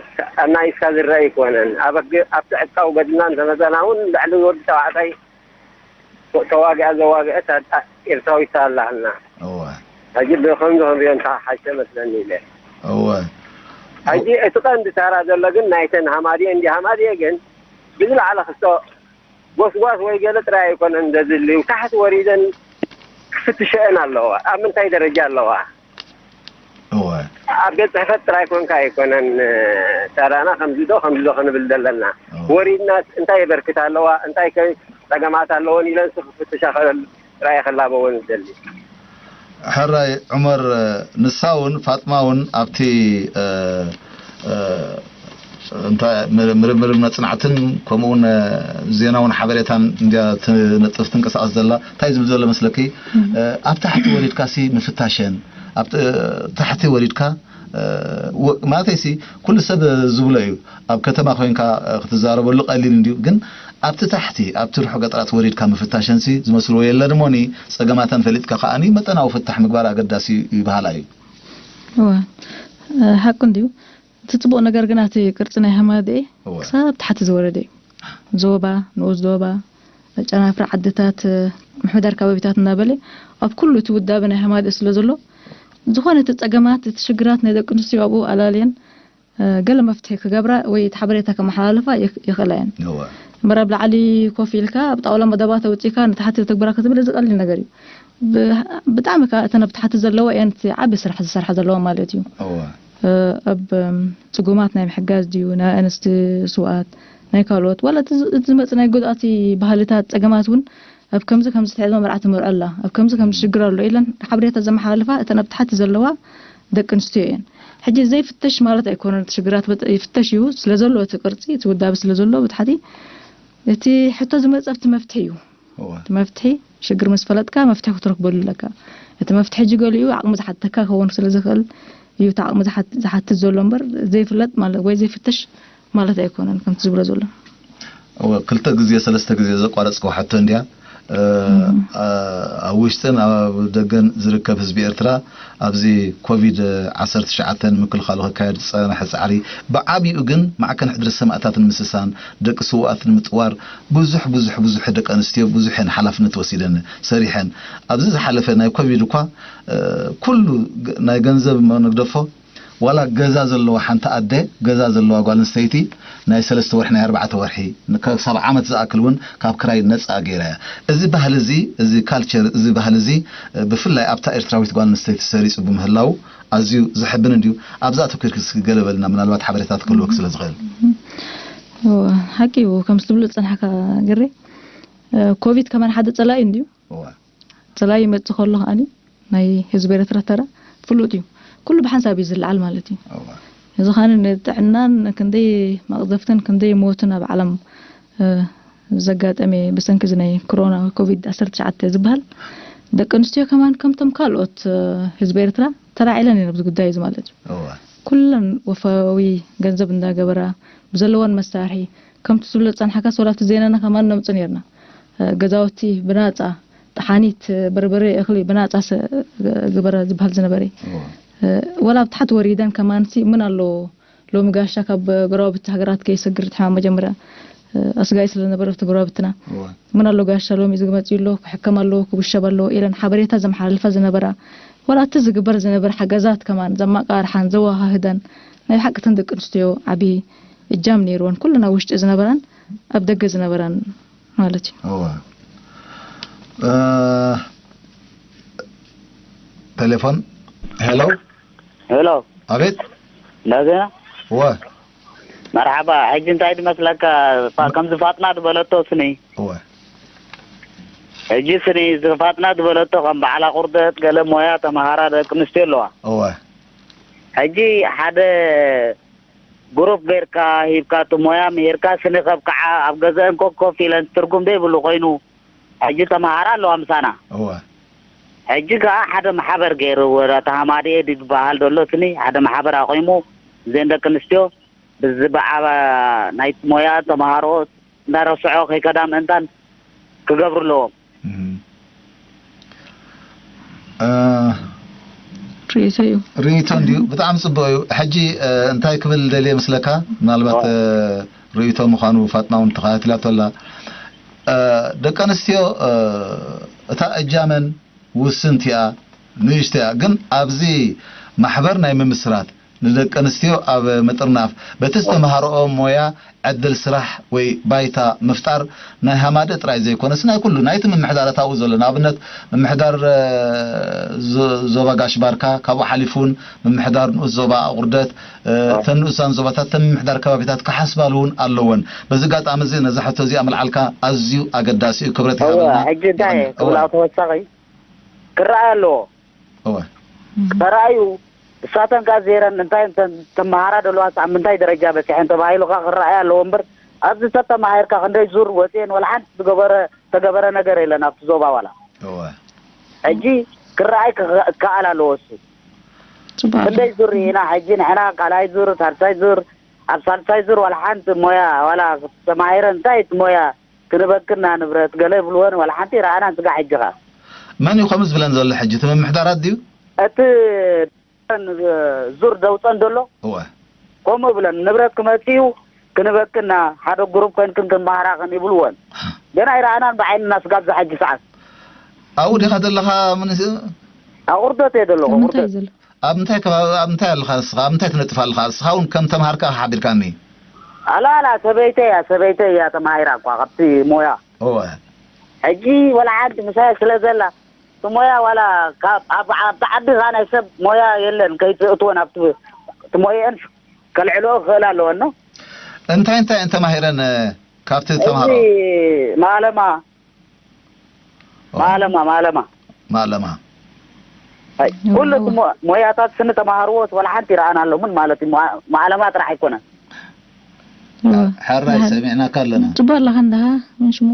ኣናይስካ ዝረአ ኣይኮነን ኣብ ኣብቲ ዕጥቃዊ ገድልና እንተመፀና እውን ልዕሊ ወዲ ተባዕታይ ተዋጊኣ ዘዋግአት ኤርትራዊት ኣላህልና እወ ሕጂ ብከምዚ ክንሪኦ እንተሓሸ መስለኒ ኢለ እወ ሕጂ እቲ ቀንዲ ታራ ዘሎ ግን ናይተን ሃማድየ እንዲ ሃማድየ ግን ብዝለዓለ ክስቶ ጎስጓስ ወይ ገለ ጥራይ ኣይኮነን ዘድልዩ ታሕቲ ወሪደን ክፍትሸአን ኣለዋ ኣብ ምንታይ ደረጃ ኣለዋ እወ ኣብ ቤት ፅሕፈት ጥራይ ኮንካ ኣይኮነን ታራና ከምዚ ዶ ከምዚ ዶ ክንብል ዘለና ወሪድና እንታይ የበርክት ኣለዋ እንታይ ከ ፀገማት ኣለወን ኢለንስ ክፍትሻ ጥራይ ክላበወን ዝደሊ ሕራይ ዑመር ንሳ እውን ፋጥማ እውን ኣብቲ እንታይ ምርምርን መፅናዕትን ከምኡውን ዜናውን ሓበሬታን እንድያ ትነጥፍ ትንቀሳቐስ ዘላ እንታይ ዝብል ዘሎ መስለኪ ኣብ ታሕቲ ወሪድካ ሲ ምፍታሸን ኣብ ታሕቲ ወሪድካ ማለተይሲ ኩሉ ሰብ ዝብሎ እዩ ኣብ ከተማ ኮይንካ ክትዛረበሉ ቀሊል እንድዩ ግን ኣብቲ ታሕቲ ኣብቲ ርሑቕ ገጠራት ወሪድካ ምፍታሸንሲ ዝመስልዎ የለን እሞኒ ጸገማተን ፈሊጥካ ከኣኒ መጠናዊ ፍታሕ ምግባር ኣገዳሲ እዩ ይበሃላ እዩ። እወ ሓቁ እንድዩ እቲ ጽቡቕ ነገር ግና እቲ ቅርጺ ናይ ሃማደኤ እወ። ክሳብ ታሕቲ ዝወረደ እዩ ዞባ ንኡስ ዞባ ጨናፍራ ዓድታት ምሕዳር ከባቢታት እናበለ ኣብ ኩሉ እቲ ውዳበ ናይ ሃማደኤ ስለ ዘሎ ዝኾነ እቲ ጸገማት እቲ ሽግራት ናይ ደቂ ኣንስትዮ ኣብኡ ኣላልየን ገለ መፍትሒ ክገብራ ወይ እቲ ሓበሬታ ከመሓላልፋ ይኽእላ እየን። እምበር ኣብ ላዕሊ ኮፍ ኢልካ ኣብ ጣውላ መደባት ኣውፂእካ ንታሕቲ ትግብራ ክትብል እዚ ቀሊል ነገር እዩ። ብጣዕሚ ከዓ እተን ኣብ ታሕቲ ዘለዋ እየን እቲ ዓብዪ ስራሕ ዝሰርሓ ዘለዋ ማለት እዩ። ኣብ ፅጉማት ናይ ምሕጋዝ ድዩ ናይ ኣንስቲ ስውኣት ናይ ካልኦት ዋላ እቲ ዝመፅ ናይ ጎዳእቲ ባህልታት ፀገማት እውን ኣብ ከምዚ ከምዚ ትሕዝማ መርዓ ትመርዖ ኣላ ኣብ ከምዚ ከምዚ ሽግር ኣሎ ኢለን ሓበሬታ ዘመሓላልፋ እተን ኣብ ታሕቲ ዘለዋ ደቂ ኣንስትዮ እየን። ሕጂ ዘይፍተሽ ማለት ኣይኮነን እቲ ሽግራት ይፍተሽ እዩ ስለ ዘሎ እቲ ቅርፂ እቲ ውዳበ ስለ ዘሎ ብታሕቲ እቲ ሕቶ ዝመፀ ኣብቲ መፍትሒ እዩ። እቲ መፍትሒ ሽግር ምስ ፈለጥካ መፍትሒ ክትረክበሉ ኣለካ። እቲ መፍትሒ ሕጂ ገሊኡ ዓቕሚ ዝሓተካ ክኸውን ስለ ዝኽእል እዩ እቲ ዓቕሚ ዝሓትት ዘሎ እምበር ዘይፍለጥ ማለት ወይ ዘይፍተሽ ማለት ኣይኮነን ከምቲ ዝብሎ ዘሎ። እወ ክልተ ግዜ ሰለስተ ግዜ ዘቋረጽክዋ ሕቶ እንድያ ኣብ ውሽጥን ኣብ ደገን ዝርከብ ህዝቢ ኤርትራ ኣብዚ ኮቪድ ዓሰርተ ትሽዓተ ንምክልኻሉ ክካየድ ዝጸንሐ ጻዕሪ ብዓቢኡ ግን ማዕከን ሕድሪ ሰማእታትን ምስሳን ደቂ ስውኣት ንምጥዋር ብዙሕ ብዙሕ ብዙሕ ደቂ ኣንስትዮ ብዙሕ እየን ሓላፍነት ወሲደን ሰሪሐን ኣብዚ ዝሓለፈ ናይ ኮቪድ እኳ ኩሉ ናይ ገንዘብ እሞ ንግደፎ ዋላ ገዛ ዘለዋ ሓንቲ ኣደ ገዛ ዘለዋ ጓል ኣንስተይቲ ናይ ሰለስተ ወርሒ ናይ ኣርባዕተ ወርሒ ክሳብ ዓመት ዝኣክል እውን ካብ ክራይ ነፃ ገይራ እያ። እዚ ባህሊ እዚ እዚ ካልቸር እዚ ባህሊ እዚ ብፍላይ ኣብታ ኤርትራዊት ጓል ኣንስተይቲ ሰሪፁ ብምህላው ኣዝዩ ዘሕብን እንድዩ። ኣብዛ ኣተኲርኪ እስኪ ገለ በልና ምናልባት ሓበሬታት ክህልወኪ ስለ ዝኽእል። እወ፣ ሓቂ እዩ። ከም ዝትብሎ ዝጸናሕካ ገሬ፣ እ፣ ኮቪድ ከማን ሓደ ጸላኢ እንድዩ። እወ። ጸላኢ ይመጽእ ከሎ ከኣኒ ናይ ህዝቢ ኤርትራ ተራ ፍሉጥ እዩ። ኩሉ ብሓንሳብ እዩ ዝለዓል ማለት እዩ። እወ። እዚ ከኣኒ ንጥዕናን ክንደይ መቕዘፍትን ክንደይ ሞትን ኣብ ዓለም፣ እ፣ ዘጋጠመ ብሰንኪ እዚ ናይ ኮሮና ኮቪድ ዓሰርተ ትሽዓተ ዝበሃል ደቂ ኣንስትዮ ከማን ከምቶም ካልኦት፣ እ፣ ህዝቢ ኤርትራ ተላዒለን እየን ኣብዚ ጉዳይ እዚ ማለት እዩ። እወ። ኩለን ወፍያዊ ገንዘብ እንዳገበራ ብዘለወን መሳርሒ ከምቲ ትብሎ ዝጸንሓካስ ወላ ኣብቲ ዜናና ከማን ነምጽእ ነርና። እ፣ ገዛውቲ ብናጻ፣ ጠሓኒት፣ በርበረ፣ እኽሊ ብናጻ ሰ-፣ ግበራ ዝበሃል ዝነበረ። እወ። እ፣ ወላ ኣብ ታሕቲ ወሪደን ከማንሲ ምን ኣሎ ሎሚ ጋሻ ካብ ጎረባብቲ ሃገራት ከይሰግር እቲ ሕማም መጀመርያ፣ እ፣ ኣስጋኢ ስለ ዝነበረ ኣብቲ ጎረባብትና። እወ። ምን ኣሎ ጋሻ ሎሚ እዚ ክመጽእ ኣሎ፣ ክሕከም ኣለዎ፣ ክውሸብ ኣለዎ ኢለን ሓበሬታ ዘመሓላልፋ ዝነበራ። ወላ እቲ ዝግበር ዝነበረ ሓገዛት ከማን ዘማቃርሓን ዘወሃህደን ናይ ብሓቂ እተን ደቂ ኣንስትዮ ዓቢ እጃም ነይርወን፣ ኩለን ኣብ ውሽጢ ዝነበራን ኣብ ደገ ዝነበራን ማለት እዩ። እወ። እ፣ ቴሌፎን። ሄሎ። ሄሎ። ኣቤት። እንዳዜና። እወ። መርሓባ። ሕጂ እንታይ ድመስለካ? ፋ-፣ ከምዚ ፋጥና ዝበለቶ ስኒ። እወ። ሕጂ ስኒ፣ እዚ ፋጥና ዝበለቶ ከም በዓል ኣቑርደት፣ ገለ ሞያ ተመሃራ ደቂ ኣንስትዮ ኣለዋ። እወ። ሕጂ ሓደ ግሩፕ ጌርካ ሂብካ፣ እቲ ሞያ ምሂርካ፣ ስኒ ከብቅዓ ኣብ ገዛአን ኮፍ ኮፍ ኢለን ትርጉም ዘይብሉ ኮይኑ፣ ሕጂ ተመሃራ ኣለዋ ምሳና። እወ። ሕጂ ከኣ ሓደ ማሕበር ገይሩ፣ ወላ ተሃማድኤ ዝበሃል ዘሎ ስኒ፣ ሓደ ማሕበር ኣቑሙ፣ እዘን ደቂ ኣንስትዮ ብዝበዓባ ናይ ሞያ ተመሃሮ እንዳረስዖ ከይከዳ ምእንታን ክገብሩ ኣለዎም። እም። እ፣ ርእይቶ እዩ። ርእይቶ እንድዩ፣ ብጣዕሚ ጽቡቕ እዩ። ሕጂ፣ እ፣ እንታይ ክብል ደልየ ምስለካ፣ ምናልባት፣ እ፣ ርእይቶ ምዃኑ ፋጥና እውን ተኸታቲላቶ ኣላ። እ፣ ደቂ ኣንስትዮ፣ እ፣ እታ እጃመን ውስንቲ እያ፣ ንእሽቶ እያ። ግን ኣብዚ ማሕበር ናይ ምምስራት፣ ንደቂ ኣንስትዮ ኣብ ምጥርናፍ፣ በቲ ዝተምሃረኦ ሞያ ዕድል ስራሕ ወይ ባይታ ምፍጣር ናይ ሃማደ ጥራይ ዘይኮነስ ናይ ኩሉ፣ ናይቲ ምምሕዳር ኣብኡ ዘሎ፣ ንኣብነት ምምሕዳር፣ እ፣ ዞ-፣ ዞባ ጋሽ ባርካ፣ ካብኡ ሓሊፉ እውን ምምሕዳር ንኡስ ዞባ ኣቑርደት፣ እ፣ እተን ንኡሳን ዞባታት፣ እተን ምምሕዳር ከባቢታት ክሓስባሉ እውን ኣለወን። በዚ ኣጋጣሚ እዚ ነዛ ሕቶ እዚኣ ምልዓልካ ኣዝዩ ኣገዳሲ እዩ። ክብረት እወ፣ ይሃበልና። ሕጂ እንታይ የቐንየልና። እወ። ክብላ ተወሳኺ ክረኣይ ኣለዎ። እወ። ተራእዩ፣ እሳተን ከኣ ዜረን እንታይ እንተ-፣ ተመሃራ ደለዋስ ኣብ ምንታይ ደረጃ በጺሐን ተባሂሉ ከኣ ክረኣይ ኣለዎ እምበር፣ ኣብዚ ተተማሂርካ ክንደይ ዙር ወጺኤን ወላ ሓንቲ ዝገበረ-፣ ዝተገበረ ነገር የለን ኣብቲ ዞባ ዋላ። እወ። ሕጂ ክረኣይ ክኸ-፣ ክከኣል ኣለዎ እሱ። ጽቡቕ። ክንደይ ዙር ኢና ሕጂ ንሕና ካልኣይ ዙር፣ ሳልሳይ ዙር፣ ኣብ ሳልሳይ ዙር ዋላ ሓንቲ ሞያ ዋላ ተማሂረን እንታይ እቲ ሞያ ክንበክና ንብረት ገለ ይብልወን ዋላ ሓንቲ ረኣናን ስጋዕ ሕጂ ኸኣ። መን እዩ ከምኡ ዝብለን ዘሎ ሕጂ? እቲ ምምሕዳራት ድዩ? እቲ ዙር ደውፀን ዘሎ እወ። ከምኡ ብለን ንብረት ክመፅእ እዩ ክንበክና ሓደ ግሩፕ ኮይንክን ክንበሃራኽን ይብልወን። ገና ኣይረኣናን ብዓይንና ስጋብ ዝሓጂ ሰዓት። ኣብኡ ዲኻ ዘለኻ? ምን ኣቑርደት እየ ዘለኹ፣ ኣብ ምንታይ ኣቑርደት። እዩ ዘሎ? ኣብ ምንታይ ከባቢ፣ ኣብ ምንታይ ኣለኻ ንስኻ? ኣብ ምንታይ ትነጥፍ ኣለኻ? ንስኻ እውን ከም ተምሃርካ ሓቢርካኒ። ኣላ፣ ኣላ፣ ሰበይተይ እያ፣ ሰበይተይ እያ ተማሂራ እኳ ካብቲ ሞያ። እወ። ሕጂ ወላ ሓንቲ ምሳይ ስለ ዘላ፣ እቲ ሞያ ዋላ ካብ፣ ኣብ፣ ኣብቲ ዓዲ ኸኣ ናይ ሰብ ሞያ የለን፣ ከይትእትወን ኣብቲ፣ እቲ ሞየአን ከልዕልኦ ክኽእል ኣለወን ነው። እንታይ እንታይ እየን ተማሂረን፣ እ፣ ካብቲ እዚ ተምሃሮ? ማለማ፣ ኦ። ማለማ፣ ማለማ። ማለማ። ኣይ፣ እወ፣ ኩሉ እቲ እወ። ሞ-፣ ሞያታት ስኒ ተማሃርዎ፣ ወላ ሓንቲ ይረኣና ኣሎምን ማለት እዩ። ማ-፣ ማለማ ጥራሕ ኣይኮነን። እወ። ሕራይ፣ ደሓን። ሰሚዕናካ ኣለና። ጽቡቕ ኣለኻ እንድኻ፣ ምን ሽሙ?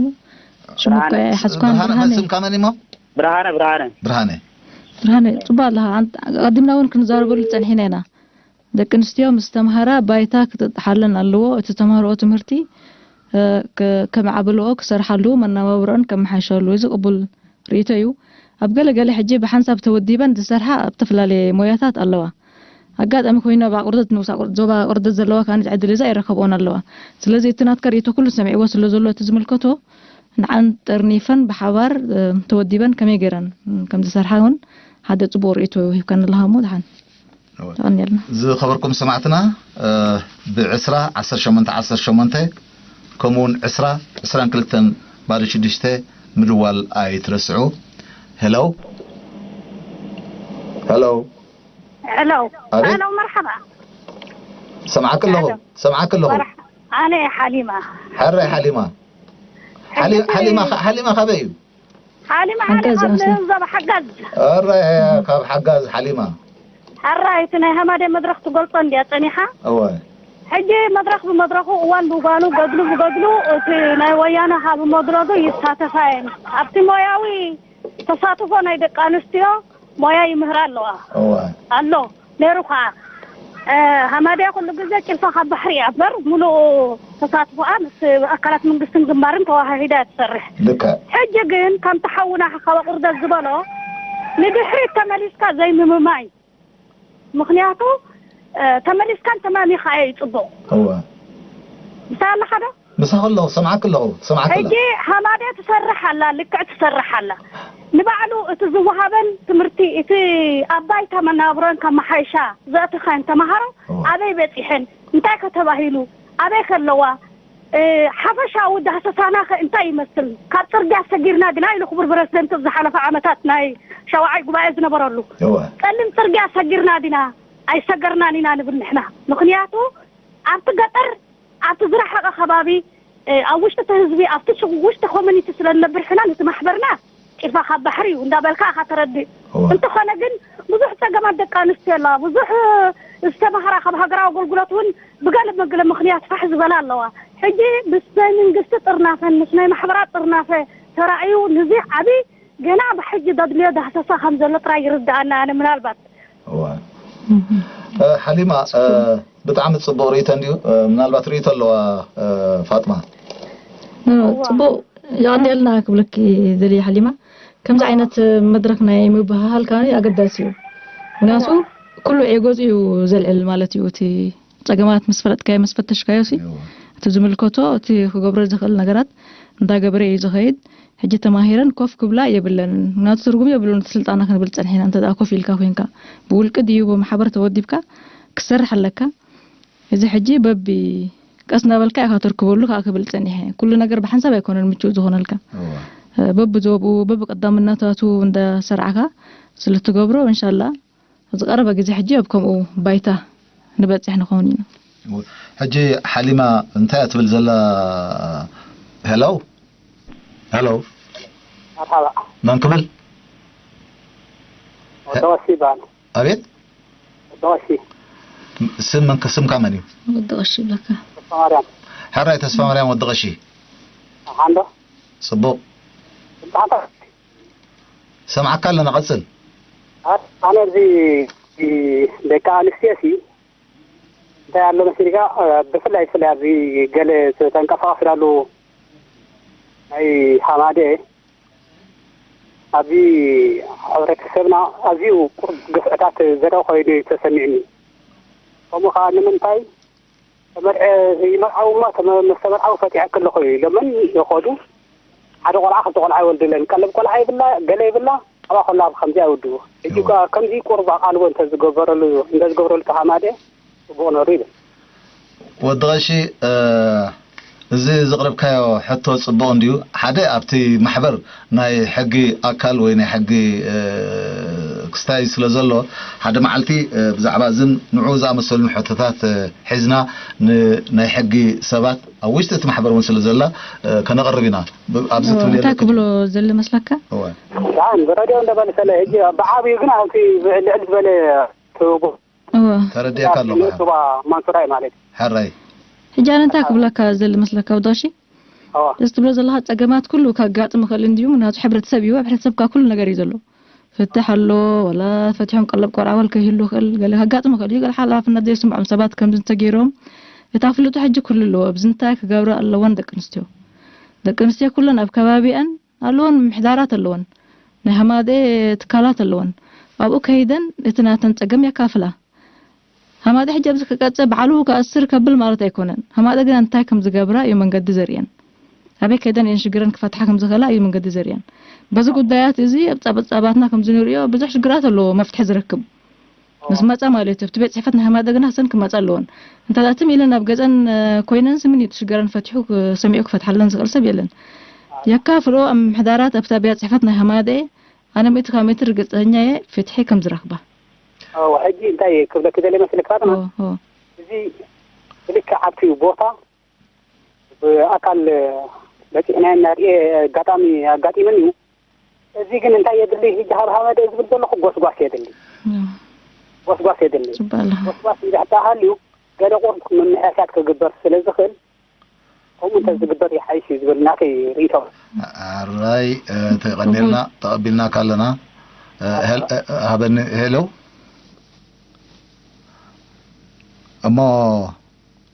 ሽሙ እኮ ብርሃነ። ኣይሓዝኳን፣ ብርሃነ፣ ብርሃነ። ስምካ መን እሞ? ብርሃነ፣ ብርሃነ። ብርሃነ። ብርሃነ፣ ጽቡቕ ኣለኻ። ኣን-፣ ኣቐዲምና እውን ክንዛረበሉ ጸኒሕና ኢና። ደቂ ኣንስትዮ ምስ ተምሃራ ባይታ ክጥጥሓለን ኣለዎ። እቲ ተምሃርኦ ትምህርቲ፣ እ፣ ከ-፣ ከማዕብልኦ ክሰርሓሉ፣ መነባብሮአን ከመሓይሻሉ፣ እዚ ቅቡል ርእይቶ እዩ። ኣብ ገለ ገለ ሕጂ ብሓንሳብ ተወዲበን ዝሰርሓ ኣብ ዝተፈላለየ ሞያታት ኣለዋ። ኣጋጣሚ ኮይኑ ኣብ ኣቑርደት፣ ንኡስ ኣቑር-፣ ዞባ ኣቑርደት ዘለዋ ከኣ ዕድል እዚ ኣይረከብኦን ኣለዋ። ስለዚ እቲ ናትካ ርእይቶ ኩሉ ሰሚዕዎ ስለ ዘሎ እቲ ዝምልከቶ ንዓን ጠርኒፈን ብሓባር፣ እ፣ ተወዲበን ከመይ ገይረን፣ እ፣ ከም ዝሰርሓ እውን ሓደ ጽቡቕ ርእይቶ ሂብካኒ ኣለኻ እሞ ደሓን። እወ። ተቐንየልና። ዝኸበርኩም ሰማዕትና፣ እ፣ ብዕስራ ዓሰርተ ሸሞንተ ዓሰርተ ሸሞንተ ከምኡ እውን ዕስራ ዕስራን ክልተን ባዶ ሽዱሽተ ምድዋል ኣይትረስዑ። ሄሎ። ሄሎ። ሄሎ። ኣቤት። ሄሎ፣ መርሓባ። ሰምዓኪ ኣለኹ። ሄሎ። ሰምዓኪ ኣለኹ። መርሓ-፣ ኣነ ሓሊማ። ሕራይ ሓሊማ። ሓሊማ ካበይ እዩ? ሓሊማ ሓሊማ ካብ ዞባ ሓጋዝ። ሕራይ ካብ ሓጋዝ ሓሊማ። ሕራይ እቲ ናይ ሃማደ መድረኽ ትገልጾ እንድያ ጸኒሓ። እወ። ሕጂ መድረኽ ብመድረኹ እዋን ብእዋኑ ገድሉ ብገድሉ እቲ ናይ ወያነ ካብ መድረጉ ይሳተፋ እየን። ኣብቲ ሞያዊ ተሳትፎ ናይ ደቂ ኣንስትዮ ሞያ ይምህራ ኣለዋ። እወ። ኣሎ ነይሩ ከዓ። ሃማድያ ኩሉ ግዜ ጭልፋ ካብ ባሕሪ እያ እበር ሙሉእ ተሳትፎኣ ምስ ኣካላት መንግስትን ግንባርን ተዋሃሂዳ እያ ትሰርሕ። ልክዕ። ሕጂ ግን ከምቲ ሓውና ካብ ኣቑርደት ዝበሎ ንድሕሪት ተመሊስካ ዘይምምማይ። ምኽንያቱ ተመሊስካን ተማሚኻ እዩ ፅቡቕ። እወ። ምሳይ ኣለኻ ዶ? ምሳኺ ኣለኹ፣ ሰምዓኪ ኣለኹ፣ ሰምዓኪ ኣለኹ። ሕጂ ሃማደ ትሰርሕ ኣላ፣ ልክዕ ትሰርሕ ኣላ። ንባዕሉ እቲ ዝወሃበን ትምህርቲ፣ እቲ ኣብ ባይታ መናብሮን ከመሓይሻ ዘእተኸን ተምሃሮ ኣበይ በጺሐን፣ እንታይ ከ ተባሂሉ፣ ኣበይ ከለዋ፣ ሓፈሻዊ ዳህሰሳና ከ እንታይ ይመስል? ካብ ጽርግያ ሰጊርና ዲና ኢሉ ክቡር ፕረዚደንት ኣብ ዝሓለፈ ዓመታት ናይ ሻውዓይ ጉባኤ ዝነበረሉ። እወ። ጸሊም ጽርግያ ሰጊርና ዲና ኣይሰገርናን ኢና ንብል ንሕና። ምኽንያቱ ኣብቲ ገጠር ኣብቲ ዝረሓቐ ከባቢ ኣብ ውሽጢ እቲ ህዝቢ ኣብቲ ውሽጢ ኮሚኒቲ ስለ ንነብር ሕና ነቲ ማሕበርና ጭልፋ ካብ ባሕሪ እዩ እንዳበልካ ኢኻ ተረድእ። እንተኾነ ግን ብዙሕ ፀገማት ደቂ ኣንስትዮ ኣለዋ። ብዙሕ ዝተማህራ ካብ ሃገራዊ ኣገልግሎት እውን ብገለ መገለ ምኽንያት ፋሕ ዝበላ ኣለዋ። ሕጂ ምስ ናይ መንግስቲ ጥርናፈን ምስ ናይ ማሕበራት ጥርናፈ ተራእዩ ንዚ ዓብይ ገና ብሕጂ ዘድልዮ ዳህሰሳ ከም ዘሎ ጥራይ ይርድኣና። ኣነ ምናልባት እዋ ሓሊማ ብጣዕሚ ፅቡቕ ርእይቶ እንድዩ። ምናልባት ርእይቶ ኣለዋ ፋጥማ። ፅቡቕ የቐንየልና ክብለኪ ደልየ ሓሊማ። ከምዚ ዓይነት መድረክ ናይ ምብህሃል ከኣ ኣገዳሲ እዩ። ምክንያቱ ኩሉ ዕዮ ገዝኡ እዩ ዘልዕል ማለት እዩ። እቲ ፀገማት ምስ ፈለጥካዮ ምስ ፈተሽካዮ ሲ እቲ ዝምልከቶ እቲ ክገብሮ ዝኽእል ነገራት እንዳገበረ እዩ ዝኸይድ። ሕጂ ተማሂረን ኮፍ ክብላ የብለንን። ምክንያቱ ትርጉም የብሉን እቲ ስልጣና ክንብል ፀኒሕና እንተ ኮፍ ኢልካ ኮይንካ ብውልቂ ድዩ ብማሕበር ተወዲብካ ክትሰርሕ ኣለካ። እዚ ሕጂ በቢ ቀስ እናበልካ ኢኻ ተርክበሉ ከዓ ክብል ፀኒሐ። ኩሉ ነገር ብሓንሳብ ኣይኮነን ምቹእ ዝኾነልካ። በቢ ዞብኡ በቢ ቀዳምነታቱ እንዳሰርዓካ ስለትገብሮ እንሻላ ዝቀረበ ግዜ ሕጂ ኣብ ከምኡ ባይታ ንበፅሕ ንኸውን ኢና። ሕጂ ሓሊማ እንታይ እያ ትብል ዘላ? ሄሎ ሄሎ መርሓባ መን ክብል? ወደወሲ ይበሃል። ኣቤት ወደወሲ ስም መን ስምካ መን እዩ? ወደወሲ ይብለካ። ተስፋማርያም ሕራይ ተስፋማርያም ወዲ ቀሺ። ሓንዶ ፅቡቕ ብጣዕሚ ሰምዓካ ኣለና ቀፅል። ኣነ እዚ ደቂ ኣንስትዮ ሲ እንታይ ኣሎ መሲልካ ብፍላይ ብፍላይ ኣብዚ ገለ ተንቀሳቐስሉ ናይ ሃማደ ኣብዚ ሕብረተሰብና ኣዝዩ ቁሩብ ግፍዕታት ዘርኢ ኮይኑ እዩ ተሰሚዕኒ። ከምኡ ከዓ ንምንታይ ተመርዐ ይመርዓውማ ምስ ተመርዓው ፈቲሐኪ ኣለኹ ኢሎመን ይኸዱ። ሓደ ቆልዓ ክልተ ቆልዓ ይወልድለን ቀለብ ቆልዓ ይብላ ገለ ይብላ ኣብኣ ከላ ከምዚ ኣይውድኡ። ሕጂ እኳ ከምዚ ቁሩብ ኣቓልቦ እንተዝገበረሉ እንተዝገብረሉ ተሃማደ ጽቡቕ ነሩ ይብል። ወዲ ቀሺ እዚ ዘቕረብካዮ ሕቶ ጽቡቕ እንድዩ። ሓደ ኣብቲ ማሕበር ናይ ሕጊ ኣካል ወይ ናይ ሕጊ ክስታይ ስለ ዘሎ ሓደ መዓልቲ ብዛዕባ እዝን ንዑ ዝኣመሰሉን ሕቶታት ሒዝና ንናይ ሕጊ ሰባት ኣብ ውሽጢ እቲ ማሕበር እውን ስለ ዘላ ከነቕርብ ኢና። ኣብዚ ትብል እንታይ ክብሎ ዘለ መስለካ? እወ ብራድዮ እንዳበለ ሰለ ሕጂ ብዓብዩ ግን ኣብቲ ልዕል ዝበለ እወ ተረዲእካ ኣለኹ። ባ ማንሱራይ ማለት ሕራይ ሕጂ ኣነ እንታይ ክብለካ ዘለ መስለካ ወዳሺ? ኣዋ እዚ ትብሎ ዘለኻ ፀገማት ኩሉ ካጋጥም ይኽእል እንድዩ። ምክንያቱ ሕብረተሰብ እዩ። ኣብ ሕብረተሰብ ካብ ኩሉ ነገር እዩ ዘሎ። ፍትሕ ኣሎ ወላ ፈትሖም ቀለብ ቆርዓ ወል ከይህሉ ይኽእል። ገለ ካጋጥም ይኽእል እዩ። ገለ ሓላፍነት ዘይስምዖም ሰባት ከምዚ እንተገይሮም እታ ፍልጦ ሕጂ ኩሉ ኣለዎ። ኣብዚ እንታይ ክገብራ ኣለወን ደቂ ኣንስትዮ? ደቂ ኣንስትዮ ኩለን ኣብ ከባቢኣን ኣለወን ምሕዳራት ኣለወን። ናይ ሃማደ ትካላት ኣለወን። ኣብኡ ከይደን እቲ ናተን ፀገም የካፍላ። ሃማደ ሕጂ ኣብዚ ክቀፀ ባዕሉ ክኣስር ከብል ማለት ኣይኮነን። ሃማደ ግን እንታይ ከም ዝገብራ እዩ መንገዲ ዘርእየን። ኣበይ ከይደን እየን ሽግረን ክፈትሓ ከም ዝኽእላ እዩ መንገዲ ዘርእየን። በዚ ጉዳያት እዚ ኣብ ጸበጻባትና ከም ዝንርእዮ ብዙሕ ሽግራት ኣለዎ መፍትሒ ዝረክብ። ምስ መጻ ማለት እዩ። ኣብቲ ቤት ጽሕፈት ናይ ሃማደ ግና ሰን ክመጻ ኣለዎን። እንተ ትም ኢለን ኣብ ገጸን ኮይነን ስምን እዩ ሽግረን ፈቲሑ ሰሚዑ ክፈትሓለን ዝኽእል ሰብ የለን። የካፍሎ ኣብ ምሕዳራት ኣብታ ቤት ጽሕፈት ናይ ሃማደ ኣነ ሚእቲ ካብ ሚእቲ ርግጸኛ እየ ፍትሒ ከም ዝረኽባ። ሕጂ እንታይ ክብለኪ ዘለ መስለካ ድማ ኦ፣ ኦ። እዚ ብልክዕ ኣብቲ ቦታ ብኣካል በፂሕና እናርኤ ኣጋጣሚ ኣጋጢመን እዩ። እዚ ግን እንታይ የድሊ? ሕጂ ሃብሃበ ደ ዝብል ዘለኹ ጎስጓስ የድሊ። እም፣ ጎስጓስ የድሊ። ጽቡቅ ኣለኻ። ጎስጓስ እንድሕር ተሃልዩ ገለ ቁሩብ ምምሕያሻት ክግበር ስለ ዝኽእል፣ ከምኡ እንተ ዝግበር ይሓይሽ እዩ ዝብል ናተይ ርእይቶ። ኣራይ፣ እ፣ ተቐቢልና፣ ተቐቢልናካ ኣለና። እ፣ ሄል-፣ እ፣ ሃበኒ፣ ሄሎ። እሞ፣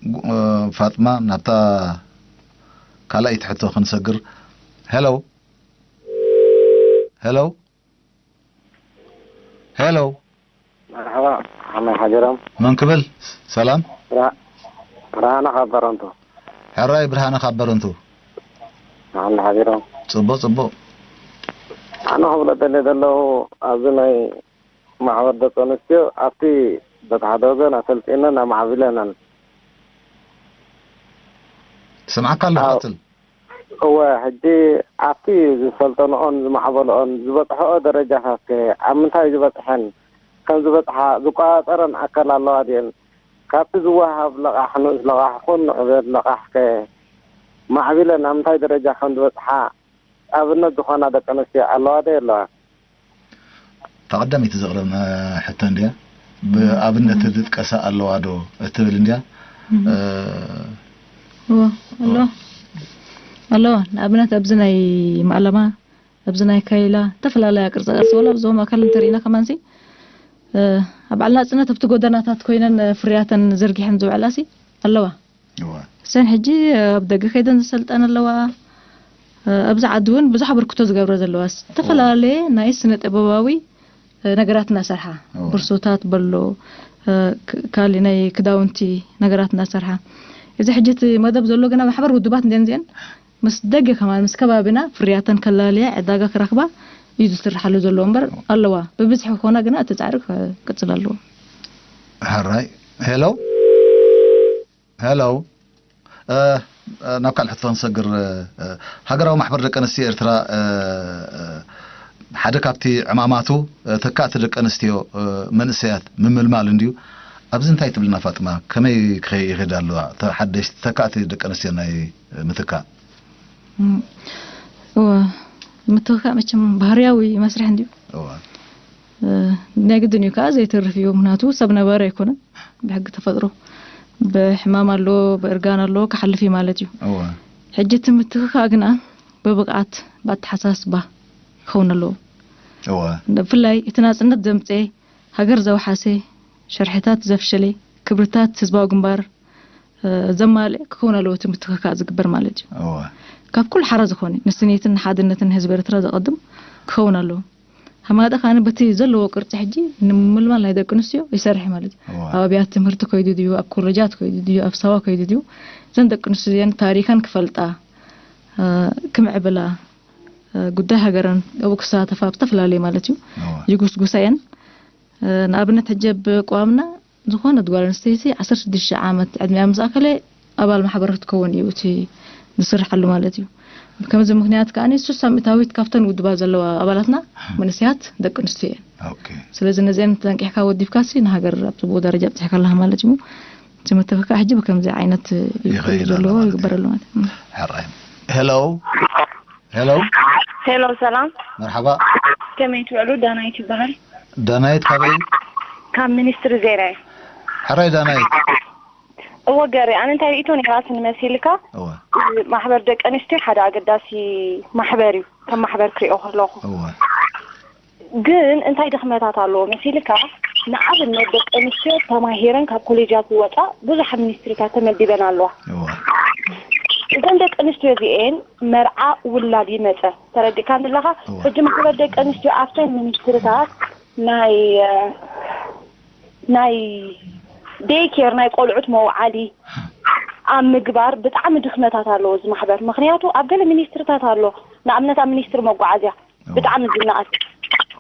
ጉ-፣ እ፣ ፋጥማ፣ ናብታ ካልኣይቲ ሕቶ ክንሰግር። ሄሎ። ሄሎ። ሄሎ። መርሓባ፣ ከመይ ሓዲሮም? መን ክብል? ሰላም። ብርሃ-፣ ብርሃነ ካብ በረንቱ። ሕራይ ብርሃነ ካብ በረንቱ። መዓል ሓዲሮም። ጽቡቕ፣ ጽቡቕ። ኣነ ክብሎ ደልየ ዘለኹ፣ ኣብዚ ናይ ማሕበር ደቂ ኣንስትዮ፣ ኣብቲ በቲ ሓደ ወገን ኣሰልጢነን ኣማዕቢለንን። ስምዓካ ኣለኹ፣ ኣው። ቀጽል። እወ፣ ሕጂ ኣብቲ ዝሰልጠንኦን ዝማዕበልኦን ዝበጽሕኦ ደረጃታት ከ ኣብ ምንታይ ዝበጽሐን ከም ዝበጽሓ ዝቆጻጸረን ኣካል ኣለዋ ድየን? ካብቲ ዝወሃብ ለቓሕ፣ ንኡስ ለቓሕ ኹን ንዑቤት ለቓሕ ከ ማዕቢለን ኣብ ምንታይ ደረጃ ከም ዝበጽሓ ኣብነት ዝኾና ደቂ ኣንስትዮ ኣለዋ ዶ የለዋ? እታ ቀዳመይቲ ዘቕረብና ሕቶ እንድያ። ብኣብነት ዝጥቀሳ ኣለዋ ዶ እትብል እንድያ። እም። እ፣ እወ፣ ኣለዋ። ኣለዋ። ንኣብነት ኣብዚ ናይ ማዕለማ፣ ኣብዚ ናይ ካይላ፣ ዝተፈላለያ ቅርጻ ቅርጺ፣ ወላ ኣብዞም ኣካል እንተሪእና ከማንሲ፣ እ፣ ኣብ በዓል ናጽነት ኣብቲ ጎደናታት ኮይነን፣ እ፣ ፍርያተን ዘርጊሐን ዝውዕላሲ ኣለዋ። እወ። እሰን ሕጂ ኣብ ደገ ከይደን ዝሰልጠን ኣለዋ። ኣብዚ ዓዲ እውን ብዙሕ ኣበርክቶ ዝገብረ ዘለዋ ዝተፈላለየ ናይ ስነ ጥበባዊ ነገራት እናሰርሓ፣ እወ። ቦርሶታት በሎ፣ ክ-፣ ካሊእ ናይ ክዳውንቲ ነገራት እናሰርሓ። እዚ ሕጂ እቲ መደብ ዘሎ ግና ማሕበር ውድባት እንድየን እዚአን ምስ ደገ ከማን ምስ ከባቢና ፍርያተን ከላልያ ዕዳጋ ክረኽባ እዩ ዝስርሓሉ ዘሎ እምበር እወ። ኣለዋ። ብብዝሒ ክኾና ግና እቲ ጻዕሪ ክቅጽል ኣለዎ። ሕራይ። ሄሎ? ሄሎ፣ እ፣ እ፣ ናብ ካልእ ሕቶ ክንሰግር፣ እ፣ እ፣ ሃገራዊ ማሕበር ደቂ ኣንስትዮ ኤርትራ፣ እ፣ እ፣ ሓደ ካብቲ ዕማማቱ፣ እ፣ ተካእቲ ደቂ ኣንስትዮ፣ እ፣ መንእሰያት ምምልማል እንድዩ። ኣብዚ እንታይ ትብልና ፋጥማ? ከመይ ክኸ-፣ ይኸይድ ኣለዋ? ተ-፣ ሓደሽቲ ተካእቲ ደቂ ኣንስትዮ ናይ፣ እ፣ ምትካእ? እም፣ እወ፣ ምትኽኻእ መቸም ባህርያዊ መስርሕ እንድዩ። እወ። እ፣ ናይ ግድን እዩ ከኣ ዘይተርፍ እዩ። ምኽንያቱ ሰብ ነበረ ኣይኮነን። ብሕጊ ተፈጥሮ ብሕማም ኣሎ፣ ብእርጋን ኣሎ፣ ክሓልፍ እዩ ማለት እዩ። እወ። ሕጂ እቲ ምትኽኻእ ግና ብብቕዓት፣ ብኣተሓሳስባ ክኸውን ኣለዎ። እወ። ብፍላይ እቲ ናጽነት ዘምጽኤ፣ ሃገር ዘውሓሰ፣ ሸርሕታት ዘፍሸለ፣ ክብርታት ህዝባዊ ግንባር፣ እ፣ ዘማልእ ክኸውን ኣለዎ እቲ ምትኽኻእ ዝግበር ማለት እዩ። እወ። ካብ ኩሉ ሓራ ዝኾነ ንስኒትን ንሓድነትን ህዝቢ ኤርትራ ዘቐድም ክኸውን ኣለዎ። ሃማደ ኻነ በቲ ዘለዎ ቅርጺ ሕጂ ንምምልማል ናይ ደቂ ኣንስትዮ ይሰርሕ ማለት እዩ። እወ። ኣብ ኣብያት ትምህርቲ ከይዱ ድዩ፣ ኣብ ኮለጃት ከይዱ ድዩ፣ ኣብ ሳዋ ከይዱ ድዩ፣ እዘን ደቂ ኣንስትዮ እዚአን ታሪኸን ክፈልጣ፣ እ፣ ክምዕብላ፣ እ፣ ጉዳይ ሃገረን ኣብኡ ክሳተፋ ብዝተፈላለየ ማለት እዩ እወ። ይጉስጉሳ እየን። እ፣ ንኣብነት ሕጂ ኣብ ቅዋምና ዝኾነት ጓል ኣንስተይቲ ዓሰርተ ሽዱሽተ ዓመት ዕድሚኣ ምስ ኣከለ ኣባል ማሕበር ክትከውን እዩ እቲ ዝስርሓሉ ማለት እዩ። ብከምዚ ምኽንያት ከኣ ስሳ ሚእታዊት ካብተን ውድባት ዘለዋ ኣባላትና መንእሰያት ደቂ ኣንስትዮ እየን። ኦኬ። ስለዚ ነዚአን ተጠንቂሕካ ወዲብካሲ ንሃገር ኣብ ጽቡቕ ደረጃ ኣብጺሕካ ኣለኻ ማለት እዩ። ትምህርቲ ከዓ ሕጂ ብከምዚ ዓይነት እዩ ይኸይድ ኣሎ ዘለዎ ማለት እዩ። ይግበር ኣሎ ማለት እዩ። ሕራይ። ሄሎ። ሄሎ። ሄሎ፣ ሰላም። መርሓባ። ከመይ ትውዕሉ? ዳናይት ይበሃል። ዳናይት ካበይ? ካብ ሚኒስትሪ ዜና እየ። ሕራይ ዳናይት። እወ፣ ገሪ፣ ኣነ እንታይ ርእይቶ ነይራትኒ መሲልካ? እወ። ማሕበር ደቂ ኣንስትዮ ሓደ ኣገዳሲ ማሕበር እዩ፣ ከም ማሕበር ክሪኦ ከለኹ። እወ። ግን እንታይ ድኽመታት ኣለዎ መሲልካ? ንኣብነት ደቂ ኣንስትዮ ተማሂረን ካብ ኮሌጃት ዝወጻ ብዙሓት ሚኒስትሪታት ተመዲበን ኣለዋ። እወ። እዘን ደቂ ኣንስትዮ እዚኤን መርዓ ውላድ ይመጸ። ተረዲእካኒ ኣለኻ? እወ። ሕጂ ማሕበር ደቂ ኣንስትዮ ኣብተን ሚኒስትሪታት ናይ፣ እ፣ ናይ ዴይ ኬር ናይ ቆልዑት መውዓሊ ኣብ ምግባር ብጣዕሚ ድኽመታት ኣለዎ እዚ ማሕበር። ምኽንያቱ ኣብ ገለ ሚኒስትሪታት ኣሎ። ንኣብነት ኣብ ሚኒስትሪ መጓዓዝያ እወ። ብጣዕሚ ዝነኣስ።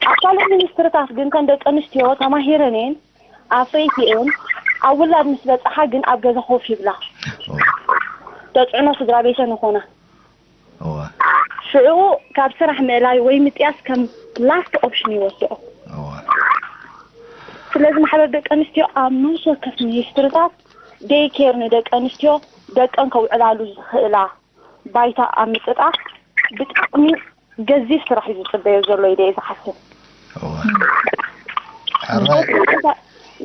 ኣብ ካልእ ሚኒስትሪታት ግን እተን ደቂ ኣንስትዮ ተማሂረን እየን፣ ኣፍረይቲ እየን። ኣብ ውላድ ምስ በጽሓ ግን ኣብ ገዛ ኮፍ ይብላ። እወ። ተጽዕኖ ስድራ ቤተን ይኾና። እወ። ሽዑ ካብ ስራሕ ምእላይ ወይ ምጥያስ ከም ላስት ኦፕሽን ይወስድኦ። እወ። ስለዚ ማሕበር ደቂ ኣንስትዮ ኣብ ነፍሲ ወከፍ ሚኒስትሪታት ዴይ ኬር ንደቂ ኣንስትዮ ደቀን ከውዕላሉ ዝኽእላ ባይታ ኣብ ምጥጣሕ ብጣዕሚ ገዚፍ ስራሕ እዩ ዝፅበዮ ዘሎ ኢለ እየ ዝሓስብ። እወ። ሕራይ።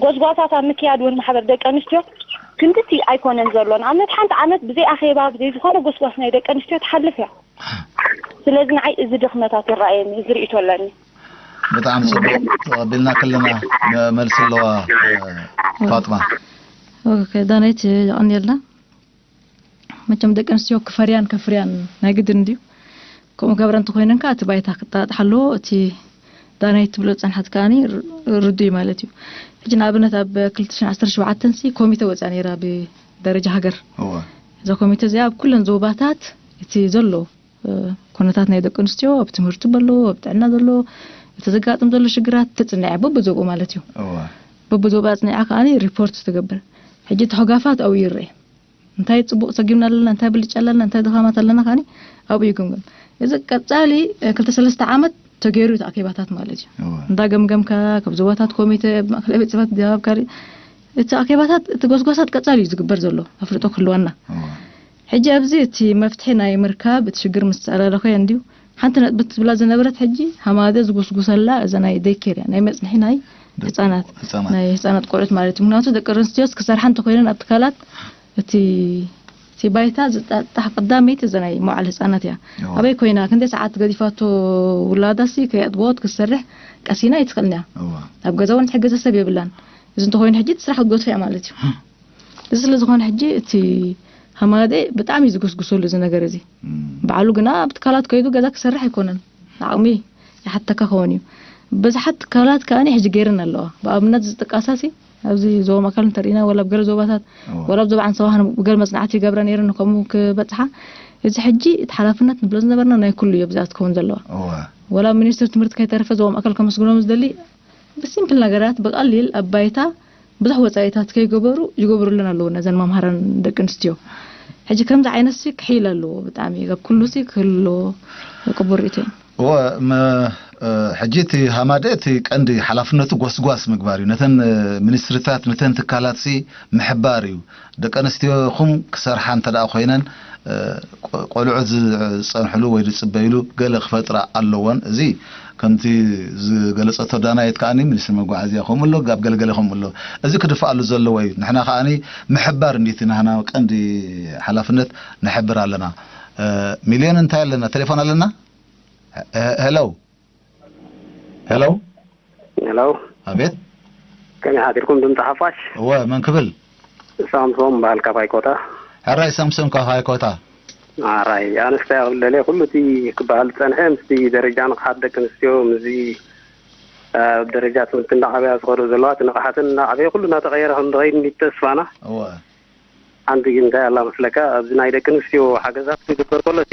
ጎስጓሳት ኣብ ምክያድ እውን ማሕበር ደቂ ኣንስትዮ ክንድቲ ኣይኮነን ዘሎ። ንኣብነት ሓንቲ ዓመት ብዘይ ኣኼባ ብዘይ ዝኾነ ጎስጓስ ናይ ደቂ ኣንስትዮ ትሓልፍ እያ። ስለዚ ንዓይ እዚ ድኽመታት ይረኣየኒ፣ እዚ ርእይቶ ኣለኒ። ብጣዕሚ ጽቡቕ፣ ተቐቢልና ከለና መ- መልሲ ኣለዋ። ፋጥማ። ኦኬ፣ ዳናይት የቐንየልና። መቸም ደቂ ኣንስትዮ ክፈርያን ከፍርያን ናይ ግድን እንድዩ። ከምኡ ገብረ እንተኮይነን ከዓ እቲ ባይታ ክጣጣሕ ኣለዎ። እቲ ዳናይት ትብሎ ዝጸንሓት ከዓኒ ር- ርዱእ እዩ ማለት እዩ። ሕጂ ንኣብነት ኣብ ክልተ ሽሕን ዓሰርተ ሸውዓተን ሲ ኮሚተ ወፅያ ነይራ ብደረጃ ሃገር። እወ። እዛ ኮሚተ እዚኣ ኣብ ኩለን ዞባታት እቲ ዘሎ እ፣ ኩነታት ናይ ደቂ ኣንስትዮ ኣብ ትምህርቲ በሎ ኣብ ጥዕና ዘሎ እቲ ዘጋጥም ዘሎ ሽግራት ትፅንዕ እያ በብዞብኡ ማለት እዩ። እወ። በብዞብኡ ኣፅኒዓ ከዓኒ ሪፖርት ትገብር። ሕጂ እቲ ሕጋፋት ኣብኡ ይረአ። እንታይ ፅቡቕ ሰጊምና ኣለና፣ እንታይ ብልጫ ኣለና፣ እንታይ ድኻማት ኣለና ከዓኒ ኣብኡ ይግምገም። እዚ ቀፃሊ እ፣ ክልተ ሰለስተ ዓመት ተገይሩ እቲ ኣኬባታት ማለት እዩ። እወ። እንዳገምገምካ ካብ ዞባታት ኮሚተ ማእከላይ ቤት ፅሕፈት ዳባብ ካሪ እቲ ኣኬባታት እቲ ጎስጓሳት ቀፃሊ እዩ ዝግበር ዘሎ ኣፍልጦ ክህልወና። እወ። ሕጂ ኣብዚ እቲ መፍትሒ ናይ ምርካብ እቲ ሽግር ምስ ተኣላለኸ እንድዩ ሓንቲ ነጥቢ ትብላ ዝነበረት ሕጂ ሃማደ ዝጉስጉሰላ እዛ ናይ ደይኬር እያ ናይ መፅንሒ ናይ ህፃናት ህፃናት። ናይ ህፃናት ቆልዑት ማለት እዩ። ምክንያቱ ደቂ ኣንስትዮስ ክሰርሓ እንተኮይነን ኣብ ትካላት እቲ እቲ ባይታ ዝጣጣሕ ቀዳመይቲ እዛ ናይ መዋዕለ ህፃናት እያ። እወ። ኣበይ ኮይና ክንደይ ሰዓት ገዲፋቶ ውላዳሲ ከየጥበወት ክትሰርሕ ቀሲና ኣይትኽእልን እያ። እወ። ኣብ ገዛ እውን ትሕገዘ ሰብ የብላን። እዚ እንተኮይኑ ሕጂ እቲ ስራሕ ክትገድፎ እያ ማለት እዩ። እዚ ስለ ዝኾነ ሕጂ እቲ ሃማደ ብጣዕሚ እዩ ዝጉስጉሰሉ እዚ ነገር እዚ። እም። ባዕሉ ግና ኣብ ትካላት ከይዱ ገዛ ክሰርሕ ኣይኮነን። ዓቕሚ ይሓተካ ክኸውን እዩ። ብዙሓት ትካላት ከኣ ሕጂ ገይረን ኣለዋ። ብኣብነት ዝጥቀሳሲ ኣብዚ ዞባ ማእከል እንተሪእና ወላ ኣብ ገለ ዞባታት እወ። ወላ ኣብ ዞባ ዓንሰባ ብገለ መጽናዕቲ ይገብራ ነይረን ከምኡ ክበጽሓ። እዚ ሕጂ እቲ ሓላፍነት ንብሎ ዝነበርና ናይ ኩሉ እዩ ኣብዚኣ ትከውን ዘለዋ። እወ። ወላ ኣብ ሚኒስትሪ ትምህርቲ ከይተረፈ ዞባ ማእከል ከመስግኖም ዝደሊ ብሲምፕል ነገራት ብቐሊል ኣብ ባይታ ብዙሕ ወፃኢታት ከይገበሩ ይገብሩለን ኣለዉ ነዘን መምሃራን ደቂ ኣንስትዮ። ሕጂ ከምዚ ዓይነት ሲ ክሕይል ኣለዎ ብጣዕሚ ኣብ ኩሉ ሲ ክህሉ ኣለዎ። ቅቡል ርእቶ እዩ። እወ፣ መ- እ፣ ሕጂ እቲ ሃማደ እቲ ቀንዲ ሓላፍነቱ ጎስጓስ ምግባር እዩ። ነተን እ፣ ሚኒስትሪታት ነተን ትካላት ሲ ምሕባር እዩ። ደቂ ኣንስትዮኹም ክሰርሓ እንተ ደኣ ኮይነን እ፣ ቆ- ቆልዑት ዝጸንሕሉ ወይ ዝጽበይሉ ገለ ክፈጥራ ኣለወን። እዚ ከምቲ ዝገለጸቶ ዳናየት ከኣኒ ሚኒስትሪ መጓዓዝያ ከምኡ ኣሎ፣ ኣብ ገለገለ ከምኡ ኣሎ። እዚ ክድፍኣሉ ዘለዎ እዩ። ንሕና ከኣኒ ምሕባር እንዲቲ ናህና ቀንዲ ሓላፍነት ንሕብር ኣለና። እ፣ ሚልዮን እንታይ ኣለና? ቴሌፎን ኣለና? ሄ- ሄሎ። ሄሎ። ሄሎ። ኣቤት። ከመይ ሓዲርኩም ድምፂ ሓፋሽ? እወ፣ መን ክብል? ሳምሶም በሃል ካብ ሃይኮታ። ሕራይ ሳምሶም ካብ ሃይኮታ። ኣራይ ኣነስታይ ክብል ደልየ ኩሉ እቲ ክበሃል ዝፀንሐ ምስቲ ደረጃ ንቕሓት ደቂ ኣንስትዮ ምስዚ ኣብ ደረጃ ትምህርቲ እንዳዓበያ ዝኸዶ ዘለዋ እቲ ንቕሓትን እንዳዓበየ ኩሉ እናተቐየረ ከም ዝኸይድ እንዲ ተስፋና። እወ። ሓንቲ ግን እንታይ ኣላ መስለካ ኣብዚ ናይ ደቂ ኣንስትዮ ሓገዛት ክግበር ከሎ እቲ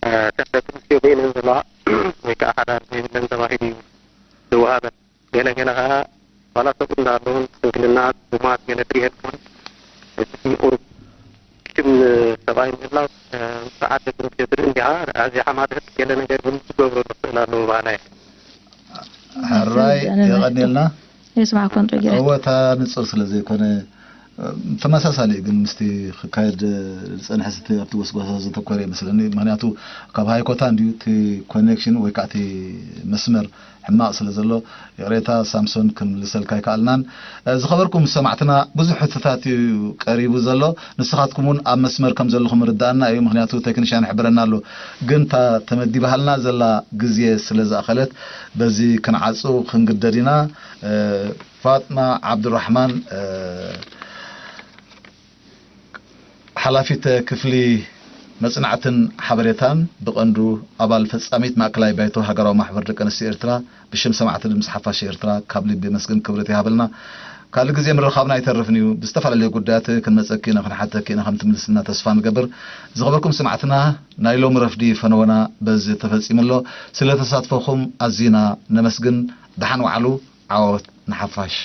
እተን ደቂ ኣንስትዮ በይነን ዘለዋ ወይ ከዓ ሓዳር ዘይብለን ተባሂሉ እዩ ዝወሃበን። ገለ ገለ ከዓ ዋላ ሰብኡ እንዳሃለውን ስንክልና ድሙማት ገለ ትሪኤን እውን እቲ ቁሩብ ሽም ሰብኣይ ምህላው ስርዓት ደቂ ኣንስትዮ ትርኢ እንዲኻ ኣዚኻ ማድረግ ገለ ነገር እውን ዝገብረሉ ክኽእል ኣለዎ በሃላይ። ሕራይ የቐንየልና። የስማዕኮ ንጥዑይ ገይረ እወ እታ ንጹር ስለ ዘይኮነ ተመሳሳሊ እዩ ግን ምስቲ ክካየድ ዝጸንሐ ስቲ ኣብቲ ጎስጓሳ ዘተኮረ ይመስለኒ። ምክንያቱ ካብ ሃይኮታ እንድዩ እቲ ኮኔክሽን ወይ ከዓ እቲ መስመር ሕማቕ ስለ ዘሎ ይቕሬታ ሳምሶን ክንምልሰልካ ኣይከኣልናን። ዝኸበርኩም ሰማዕትና ብዙሕ ሕቶታት እዩ ቀሪቡ ዘሎ። ንስኻትኩም እውን ኣብ መስመር ከም ዘለኹም ርዳእና እዩ። ምክንያቱ ቴክኒሽያን ይሕብረና ኣሎ። ግን እታ ተመዲባሃልና ዘላ ግዜ ስለ ዝኣኸለት በዚ ክንዓጹ ክንግደድ ኢና። ፋጥማ ዓብዱራሕማን ሓላፊት ክፍሊ መጽናዕትን ሓበሬታን ብቐንዱ ኣባል ፈጻሚት ማእከላይ ባይቶ ሃገራዊ ማሕበር ደቂ ኣንስትዮ ኤርትራ ብሽም ሰማዕቲ ድምጺ ሓፋሽ ኤርትራ ካብ ልቢ የመስግን። ክብረት ይሃበልና። ካልእ ግዜ ምርኻብና ኣይተርፍን እዩ። ብዝተፈላለየ ጉዳያት ክንመጸኪ ኢና ክንሓተኪ ኢና ከም ትምልስልና ተስፋ ንገብር። ዝኸበርኩም ሰማዕትና ናይ ሎሚ ረፍዲ ፈነወና በዚ ተፈጺሙ ኣሎ። ስለ ተሳትፎኹም ኣዚና ነመስግን። ደሓን ዋዕሉ። ዓወት ንሓፋሽ።